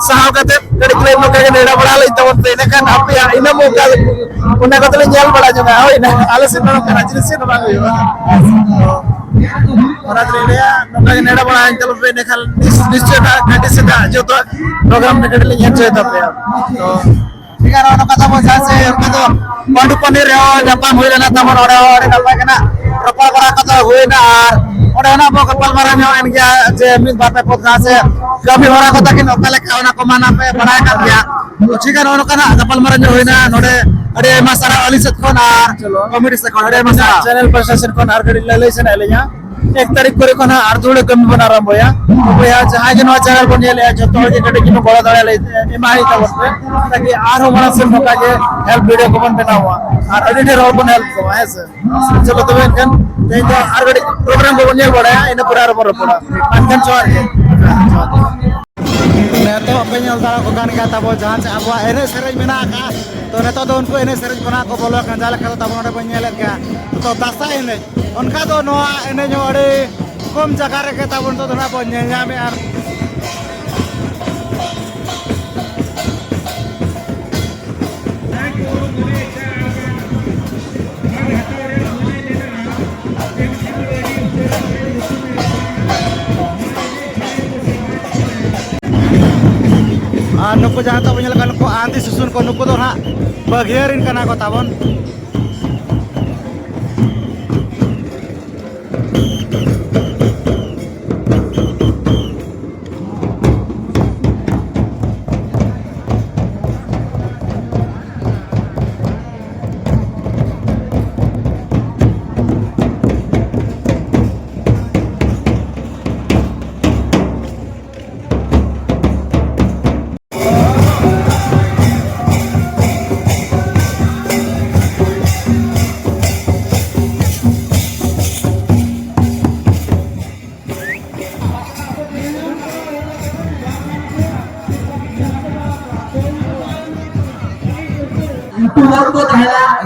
ᱥᱟᱦᱟᱣ ᱠᱟᱛᱮ ᱠᱟᱹᱴᱤᱡ ᱠᱟᱹᱴᱤᱡ ᱱᱚᱝᱠᱟ ᱜᱮ ᱱᱮᱲᱟ ᱵᱟᱲᱟ ᱞᱟᱹᱜᱤᱫ ᱛᱟᱵᱚᱱ ᱯᱮ, ᱤᱱᱟᱹᱠᱷᱟᱱ ᱟᱯᱮᱭᱟᱜ ᱤᱱᱟᱹ ᱢᱚᱠᱟ ᱚᱱᱟ ᱠᱚᱫᱚᱞᱮ ᱧᱮᱞ ᱵᱟᱲᱟ ᱧᱚᱜᱟ᱾ ᱦᱳᱭ ᱱᱟ, ᱟᱞᱮ ᱥᱮᱫ ᱫᱚ ᱱᱚᱝᱠᱟᱱᱟᱜ ᱡᱤᱱᱤᱥ ᱪᱮᱫ ᱦᱚᱸ ᱵᱟᱝ ᱦᱩᱭᱩᱜᱼᱟ᱾ ᱚᱱᱟ ᱛᱮᱞᱤᱧ ᱞᱟᱹᱭᱟ, ᱱᱚᱝᱠᱟ ᱜᱮ ᱱᱮᱲᱟ ᱵᱟᱲᱟ ᱦᱟᱸᱜ ᱛᱟᱵᱚᱱ ᱯᱮ, ᱤᱱᱟᱹᱠᱷᱟᱱ ᱱᱤᱥ-, ᱱᱤᱥᱪᱚᱭ ᱱᱟᱜ ᱜᱷᱟᱹᱴᱤ ᱥᱮᱫᱟᱜ ᱡᱚᱛᱚ ᱯᱨᱳᱜᱨᱟᱢ ᱨᱮ ᱠᱟᱹᱴᱤᱡ ᱞᱤᱧ ᱮᱱᱡᱚᱭ ᱛᱟᱯᱮᱭᱟ᱾ ᱛᱚ ᱴᱷᱤᱠ ᱜᱮᱭᱟ, ᱱᱚᱜᱼᱚ ᱱᱚᱝᱠᱟ ᱛᱟᱵᱚᱱ ᱡᱟᱦᱟᱸ ᱥᱮ ᱚᱱᱠᱟ ᱫᱚ ᱯᱟᱺᱰᱩ ᱯᱟᱹᱱᱤᱨ ᱨᱮᱦᱚᱸ ᱧᱟᱯᱟᱢ ᱦᱩᱭ ᱞᱮᱱᱟ ᱛᱟᱵᱚᱱ, ᱚᱸᱰᱮ ᱦᱚᱸ ᱟᱹᱰᱤ ᱱᱟᱯᱟᱭ ᱜᱮ ᱱᱟᱜ ᱨᱚᱯᱚᱲ ᱵᱟᱲᱟ ᱠᱟᱛᱮ ᱦᱩᱭᱱᱟ᱾ ᱟᱨ ᱚᱱᱟ ᱵᱚ ᱜᱟᱯᱟᱞᱢᱟᱨᱟᱣ ᱧᱚᱜ ᱮᱱ ᱜᱮᱭᱟ ᱡᱮ ᱢᱤᱫ ᱵᱟᱨ ᱯᱮ ᱯᱚᱫ ᱥᱮ ᱠᱟᱹᱢᱤ ᱦᱚᱨᱟ ᱠᱚ ᱛᱟᱹᱠᱤᱱ ᱚᱠᱟ ᱞᱮᱠᱟ, ᱚᱱᱟ ᱠᱚ ᱢᱟ ᱱᱟᱯᱮ ᱵᱟᱲᱟᱭ ᱠᱟᱱ ᱜᱮᱭᱟ᱾ ᱛᱚ ᱴᱷᱤᱠ ᱜᱮᱭᱟ, ᱱᱚᱜᱼᱚ ᱱᱚᱝᱠᱟᱱᱟᱜ ᱜᱟᱯᱟᱞᱢᱟᱨᱟᱣ ᱧᱚᱜ ᱦᱩᱭᱱᱟ ᱱᱚᱰᱮ᱾ ᱟᱹᱰᱤ ᱟᱭᱢᱟ ᱥᱟᱨᱦᱟᱣ ᱟᱹᱞᱤᱧ ᱥᱮᱫ ᱠᱷᱚᱱ ᱟᱨ ᱪᱚᱞᱚ᱾ ᱠᱚᱢᱤᱴᱤ ᱥᱮᱫ ᱠᱷᱚᱱ ᱟᱹᱰᱤ ᱟᱭᱢᱟ ᱥᱟᱨᱦᱟᱣ᱾ ᱪᱮᱱᱮᱞ ᱯᱨᱚᱥᱟᱥᱚᱱ ᱠᱷᱚᱱ ᱟᱨ ᱠᱟᱹᱴᱤᱡ ᱞᱟᱹᱞᱟᱹᱭ ᱥᱟᱱᱟᱭᱮᱫ ᱞᱤᱧᱟ, ᱮᱠ ᱛᱟᱹᱨᱤᱠᱷ ᱠᱚᱨᱮ ᱠᱷᱚᱱ ᱦᱟᱸᱜ ᱟᱨ ᱫᱩᱦᱲᱟᱹ ᱠᱟᱹᱢᱤ ᱵᱚᱱ ᱟᱨᱟᱢᱵᱚᱭᱟ᱾ ᱵᱚᱭᱦᱟ ᱡᱟᱦᱟᱸᱭ ᱜᱮ ᱱᱚᱣᱟ ᱪᱮᱱᱮᱞ ᱵᱚᱱ ᱧᱮᱞᱮᱫᱼᱟ, ᱡᱚᱛᱚ ᱦᱚᱲ ᱜᱮ ᱠᱟᱹᱴᱤᱡ ᱜᱮᱵᱚᱱ ᱜᱚᱲᱚ ᱫᱟᱲᱮᱭᱟᱞᱮ ᱮᱢᱟ ᱦᱩᱭᱩᱜ ᱛᱟᱵᱚᱱ ᱯᱮ, ᱛᱟᱠᱤ ᱟᱨᱦᱚᱸ ᱢᱟᱲᱟᱝ ᱥᱮᱫ ᱱᱚᱝᱠᱟ ᱜᱮ ᱦᱮᱞᱯ ᱵᱷᱤᱰᱤᱭᱳ ᱠᱚᱵᱚᱱ ᱵᱮᱱᱟᱣᱟ ᱟᱨ ᱟᱹᱰᱤ ᱰᱷᱮᱨ ᱦᱚᱲ ᱵᱚᱱ ᱦᱮᱞᱯ ᱠᱚᱣᱟ, ᱦᱮᱸ ᱥᱮ᱾ ᱪᱚᱞᱚ ᱛᱚᱵᱮ ᱮᱱᱠᱷᱟᱱ ᱛᱮᱦᱮᱧ ᱫᱚ ᱟᱨ ᱠᱟᱹᱴᱤᱡ ᱯᱨᱳᱜᱨᱟᱢ ᱠᱚᱵᱚᱱ ᱧᱮᱞ ᱵᱟᱲᱟᱭᱟ, ᱤᱱᱟᱹ ᱯᱚᱨᱮ ᱟᱨᱚ ᱵᱚᱱ ᱨᱚᱯᱚᱲᱟ᱾ ᱮᱱᱠᱷᱟᱱ ᱡᱚᱦᱟᱨ ᱜᱮ᱾ ᱱᱤᱛᱚᱜ ᱯᱮ ᱧᱮᱞ ᱫᱟᱲᱮᱭᱟᱜ ᱠᱟᱱ ᱜᱮᱭᱟ ᱛᱟᱵᱚ ᱡᱟᱦᱟᱸ ᱪᱮ ᱟᱵᱚᱣᱟᱜ ᱮᱱᱮᱡ ᱥᱮᱨᱮᱧ ᱢᱮᱱᱟᱜ ᱟᱠᱟᱫᱼᱟ᱾ ᱛᱚ ᱱᱤᱛᱚᱜ ᱫᱚ ᱩᱱᱠᱩ ᱮᱱᱮᱡ ᱥᱮᱨᱮᱧ ᱠᱷᱚᱱᱟᱜ ᱠᱚ ᱵᱚᱞᱚ ᱟᱠᱟᱱ, ᱡᱟᱦᱟᱸ ᱞᱮᱠᱟ ᱫᱚ ᱛᱟᱵᱚ ᱱᱚᱰᱮ ᱵᱚᱱ ᱧᱮᱞᱮᱫ ᱜᱮᱭᱟ᱾ ᱛᱚ ᱫᱟᱸᱥᱟᱭ ᱮᱱᱮᱡ, ᱚᱱᱠᱟ ᱫᱚ ᱱᱚᱣᱟ ᱮᱱᱮᱡ ᱦᱚᱸ ᱟᱹᱰᱤ ᱠᱚᱢ ᱡᱟᱭᱜᱟ ᱨᱮᱜᱮ ᱛᱟᱵᱚ ᱱᱤᱛᱚᱜ ᱫᱚ ᱱᱟᱜ ᱵᱚᱱ ᱧᱮᱞ ᱧᱟᱢᱮᱫᱼᱟ᱾ ᱟᱨ ᱱᱩᱠᱩ ᱡᱟᱦᱟᱸ ᱛᱟᱵᱚᱱ ᱧᱮᱞ ᱠᱟᱱ ᱱᱩᱠᱩ ᱟᱱᱫᱤ ᱥᱩᱥᱩᱱ ᱠᱚ, ᱱᱩᱠᱩ ᱫᱚ ᱦᱟᱸᱜ ᱵᱟᱹᱜᱷᱤᱭᱟᱹ ᱨᱮᱱ ᱠᱟᱱᱟ ᱠᱚ ᱛᱟᱵᱚᱱ᱾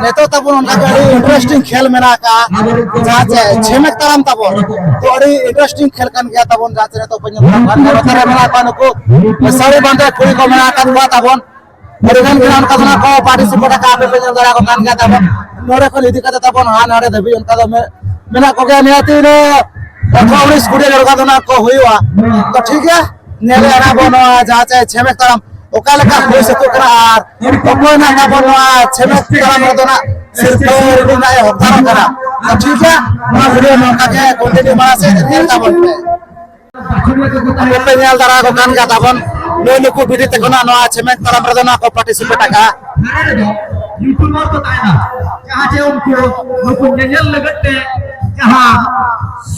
ᱱᱤᱛᱚᱜ ᱛᱟᱵᱚᱱ ᱚᱱᱠᱟ ᱜᱮ ᱟᱹᱰᱤ ᱤᱱᱴᱟᱨᱮᱥᱴᱤᱝ ᱠᱷᱮᱞ ᱢᱮᱱᱟᱜ ᱟᱠᱟᱫᱼᱟ, ᱡᱟᱦᱟᱸ ᱪᱮ ᱪᱷᱮᱢᱮᱠ ᱛᱟᱲᱟᱢ ᱛᱟᱵᱚᱱ᱾ ᱛᱚ ᱟᱹᱰᱤ ᱤᱱᱴᱟᱨᱮᱥᱴᱤᱝ ᱠᱷᱮᱞ ᱠᱟᱱ ᱜᱮᱭᱟ ᱛᱟᱵᱚᱱ, ᱡᱟᱦᱟᱸ ᱪᱮ ᱱᱤᱛᱚᱜ ᱵᱚᱱ ᱧᱮᱞ ᱫᱟᱲᱮᱭᱟᱜ ᱠᱟᱱ ᱜᱮᱭᱟ, ᱱᱚᱛᱮ ᱨᱮ ᱢᱮᱱᱟᱜ ᱠᱚᱣᱟ ᱱᱩᱠᱩ ᱥᱟᱹᱲᱤ ᱵᱟᱸᱫᱮ ᱠᱩᱲᱤ ᱠᱚ ᱢᱮᱱᱟᱜ ᱟᱠᱟᱫ ᱠᱚᱣᱟ ᱛᱟᱵᱚᱱ᱾ ᱟᱹᱰᱤ ᱜᱟᱱ ᱜᱮ ᱚᱱᱠᱟ ᱫᱚ ᱱᱟᱜ ᱠᱚ ᱯᱟᱨᱴᱤᱥᱤᱯᱮᱴ ᱟᱠᱟᱫᱼᱟ, ᱟᱯᱮ ᱯᱮ ᱧᱮᱞ ᱫᱟᱲᱮᱭᱟᱠᱚ ᱠᱟᱱ ᱜᱮᱭᱟ ᱛᱟᱵᱚᱱ᱾ ᱱᱚᱰᱮ ᱠᱷᱚᱱ ᱤᱫᱤ ᱠᱟᱛᱮ ᱛᱟᱵᱚᱱ ᱦᱟᱸᱜ ᱱᱚᱰᱮ ᱫᱷᱟᱹᱵᱤᱡ ᱚᱱᱠᱟ ᱫᱚ ᱢᱮ-, ᱢᱮᱱᱟᱜ ᱠᱚᱜᱮᱭᱟ, ᱱᱤᱦᱟᱹᱛᱤ ᱤᱱᱟᱹ ᱟᱴᱷᱨᱚ ᱩᱱᱤᱥ ᱠᱩᱲᱤ ᱡᱚᱱ ᱚᱱᱠᱟ ᱫᱚ ᱱᱟᱜ ᱠᱚ ᱦᱩᱭᱩᱜᱼᱟ᱾ ᱛᱚ ᱴᱷᱤᱠ ᱜᱮᱭᱟ, ᱧᱮᱞᱮᱫᱼᱟ ᱱᱟᱜ ᱵᱚᱱ ᱱᱚᱣᱟ ᱡᱟᱦᱟᱸ ᱪᱮ ᱪᱷᱮᱢᱮᱠ ᱛᱟᱲᱟᱢ ᱚᱠᱟ ᱞᱮᱠᱟ ᱦᱩᱭ ᱥᱟᱹᱛᱚᱜ ᱠᱟᱱᱟ ᱟᱨ ᱚᱠᱚᱭ ᱱᱟᱜ ᱛᱟᱵᱚᱱ ᱱᱚᱣᱟ ᱪᱷᱮᱢᱮᱠ ᱛᱟᱲᱟᱢ ᱨᱮᱫᱚ ᱱᱟᱜ ᱥᱤᱨᱯᱟᱹ ᱨᱮᱱᱟᱜ ᱮ ᱦᱚᱠᱫᱟᱨᱚᱜ ᱠᱟᱱᱟ᱾ ᱛᱚ ᱴᱷᱤᱠ ᱜᱮᱭᱟ, ᱱᱚᱣᱟ video ᱱᱚᱝᱠᱟ ᱜᱮ continue ᱢᱟᱲᱟᱝ ᱥᱮᱫ ᱧᱮᱞ ᱛᱟᱵᱚᱱ ᱯᱮ᱾ ᱟᱯᱮ ᱯᱮ ᱧᱮᱞ ᱫᱟᱲᱮ ᱟᱠᱚ ᱠᱟᱱ ᱜᱮᱭᱟ ᱛᱟᱵᱚᱱ, ᱱᱩᱭ ᱱᱩᱠᱩ ᱵᱤᱴᱤ ᱛᱟᱠᱚ ᱱᱟᱜ ᱱᱚᱣᱟ ᱪᱷᱮᱢᱮᱠ ᱛᱟᱲᱟᱢ ᱨᱮᱫᱚ ᱱᱟᱜ ᱠᱚ participate ᱟᱠᱟᱫᱼᱟ᱾ ᱫᱷᱟᱨᱮ ᱨᱮᱫᱚ YouTuber ᱠᱚ ᱛᱟᱦᱮᱱᱟ, ᱡᱟᱦᱟᱸ ᱪᱮ ᱩᱱᱠᱩ ᱱᱩᱠᱩ ᱧᱮᱧᱮᱞ ᱞᱟᱹᱜᱤᱫ ᱛᱮ ᱡᱟᱦᱟᱸ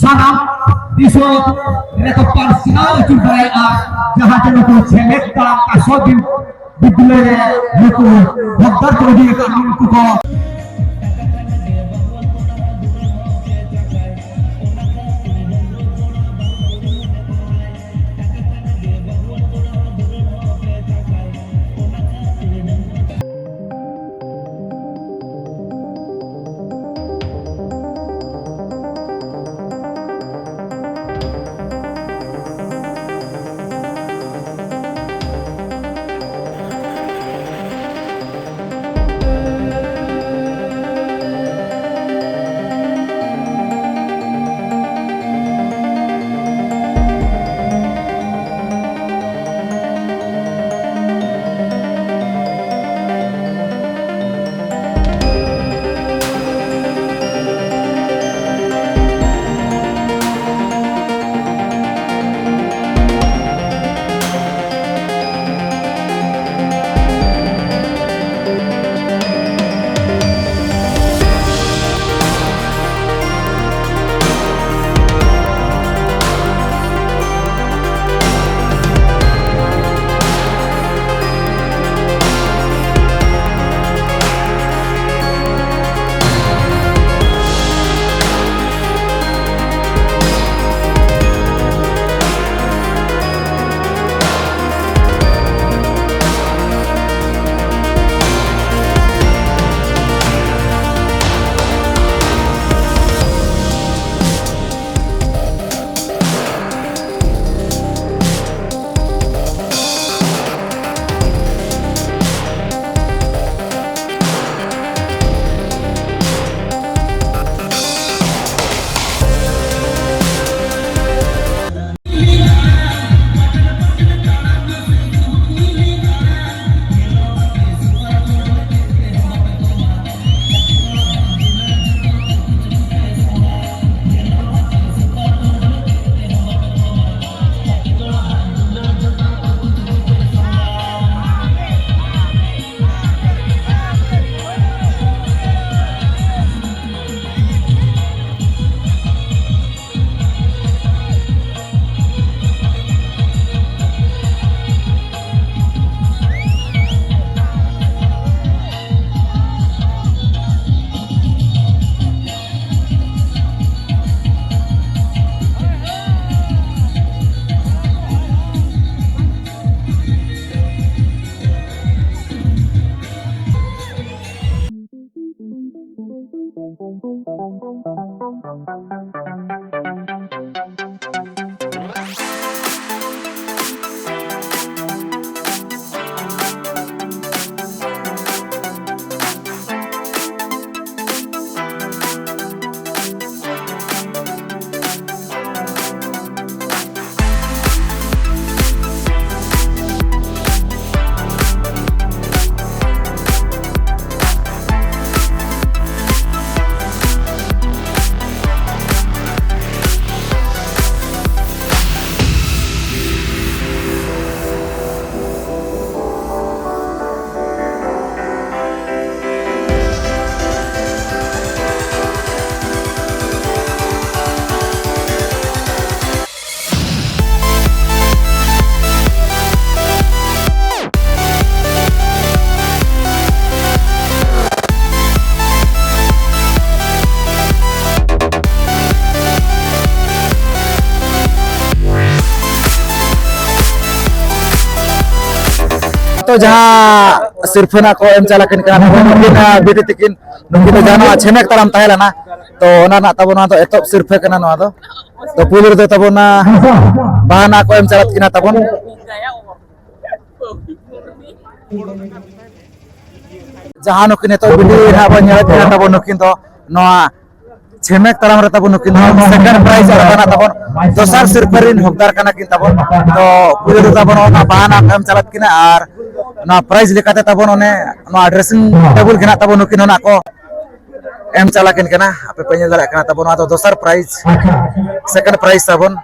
ᱥᱟᱱᱟᱢ ᱫᱤᱥᱚᱢ ᱨᱮᱠᱚ ᱯᱟᱥᱱᱟᱣ ᱦᱚᱪᱚ ᱫᱟᱲᱮᱭᱟᱜᱼᱟ, ᱡᱟᱦᱟᱸ ᱪᱮ ᱱᱩᱠᱩ ᱪᱷᱮᱢᱮᱠ ᱛᱟᱲᱟᱢ ᱠᱟᱥᱚ ᱫᱤᱱ ᱵᱤᱫᱽᱫᱟᱹ ᱨᱮ ᱱᱩᱠᱩ ᱦᱚᱠᱫᱟᱨ ᱠᱚ ᱤᱫᱤ ᱟᱠᱟᱫ ᱱᱩᱠᱩ ᱠᱚ᱾ ᱡᱟᱦᱟᱸ ᱥᱤᱨᱯᱷᱟᱹ ᱱᱟᱜ ᱠᱚ ᱮᱢ ᱪᱟᱞ ᱟᱹᱠᱤᱱ ᱠᱟᱱᱟ ᱛᱟᱵᱚᱱ ᱱᱩᱠᱤᱱ, ᱟᱸ, ᱵᱤᱴᱤ ᱛᱟᱹᱠᱤᱱ, ᱱᱩᱠᱤᱱ ᱫᱚ ᱡᱟᱦᱟᱸ ᱱᱚᱣᱟ ᱪᱷᱮᱢᱮᱠ ᱛᱟᱲᱟᱢ ᱛᱟᱦᱮᱸ ᱞᱮᱱᱟ, ᱛᱚ ᱚᱱᱟ ᱨᱮᱱᱟᱜ ᱛᱟᱵᱚᱱ ᱱᱚᱣᱟ ᱫᱚ ᱮᱛᱚᱦᱚᱵ ᱥᱤᱨᱯᱷᱟᱹ ᱠᱟᱱᱟ ᱱᱚᱣᱟ ᱫᱚ᱾ ᱛᱚ ᱯᱩᱭᱞᱩ ᱨᱮᱫᱚ ᱛᱟᱵᱚᱱ ᱚᱱᱟ ᱵᱟᱦᱟ ᱱᱟᱜ ᱠᱚ ᱮᱢ ᱪᱟᱞᱟᱫ ᱠᱤᱱᱟ ᱛᱟᱵᱚᱱ᱾ ᱡᱟᱦᱟᱸ ᱱᱩᱠᱤᱱ ᱱᱤᱛᱚᱜ ᱵᱤᱴᱤ ᱱᱟᱜ ᱵᱚᱱ ᱧᱮᱞᱮᱫ ᱠᱤᱱᱟ ᱛᱟᱵᱚᱱ ᱱᱩᱠᱤᱱ ᱫᱚ ᱱᱚᱣᱟ ᱪᱷᱮᱢᱮᱠ ᱛᱟᱲᱟᱢ ᱨᱮ ᱛᱟᱵᱚᱱ ᱱᱩᱠᱤᱱ ᱫᱚ ᱥᱮᱠᱮᱱᱰ ᱯᱨᱟᱭᱤᱡᱽ ᱟᱨ ᱠᱟᱱᱟ ᱛᱟᱵᱚᱱ ᱫᱚᱥᱟᱨ ᱥᱤᱨᱯᱷᱟᱹ ᱨᱤᱱ ᱦᱚᱠᱫᱟᱨ ᱠᱟᱱᱟ ᱠᱤᱱ ᱛᱟᱵᱚᱱ᱾ ᱛᱚ ᱯᱩᱭᱞᱩ ᱨᱮ ᱛᱟᱵᱚᱱ ᱚᱱᱟ ᱵᱟᱦᱟ ᱱᱟᱜ ᱮᱢ ᱪᱟᱞᱟᱫ ᱠᱤᱱᱟ ᱟᱨ ᱱᱚᱣᱟ ᱯᱨᱟᱭᱤᱡᱽ ᱞᱮᱠᱟᱛᱮ ᱛᱟᱵᱚᱱ ᱚᱱᱮ ᱱᱚᱣᱟ ᱰᱨᱮᱥᱤᱝ ᱴᱮᱵᱩᱞ ᱜᱮ ᱱᱟᱜ ᱛᱟᱵᱚᱱ ᱱᱩᱠᱤᱱ ᱦᱚᱸ ᱱᱟᱜ ᱠᱚ ᱮᱢ ᱪᱟᱞ ᱟᱹᱠᱤᱱ ᱠᱟᱱᱟ᱾ ᱟᱯᱮ ᱯᱮ ᱧᱮᱞ ᱫᱟᱲᱮᱭᱟᱜ ᱠᱟᱱᱟ ᱛᱟᱵᱚᱱ ᱱᱚᱣᱟ ᱫᱚ ᱫᱚᱥᱟᱨ ᱯᱨᱟᱭᱤᱡᱽ, ᱥᱮᱠᱮᱱᱰ ᱯᱨᱟᱭᱤᱡᱽ ᱛᱟᱵᱚᱱ᱾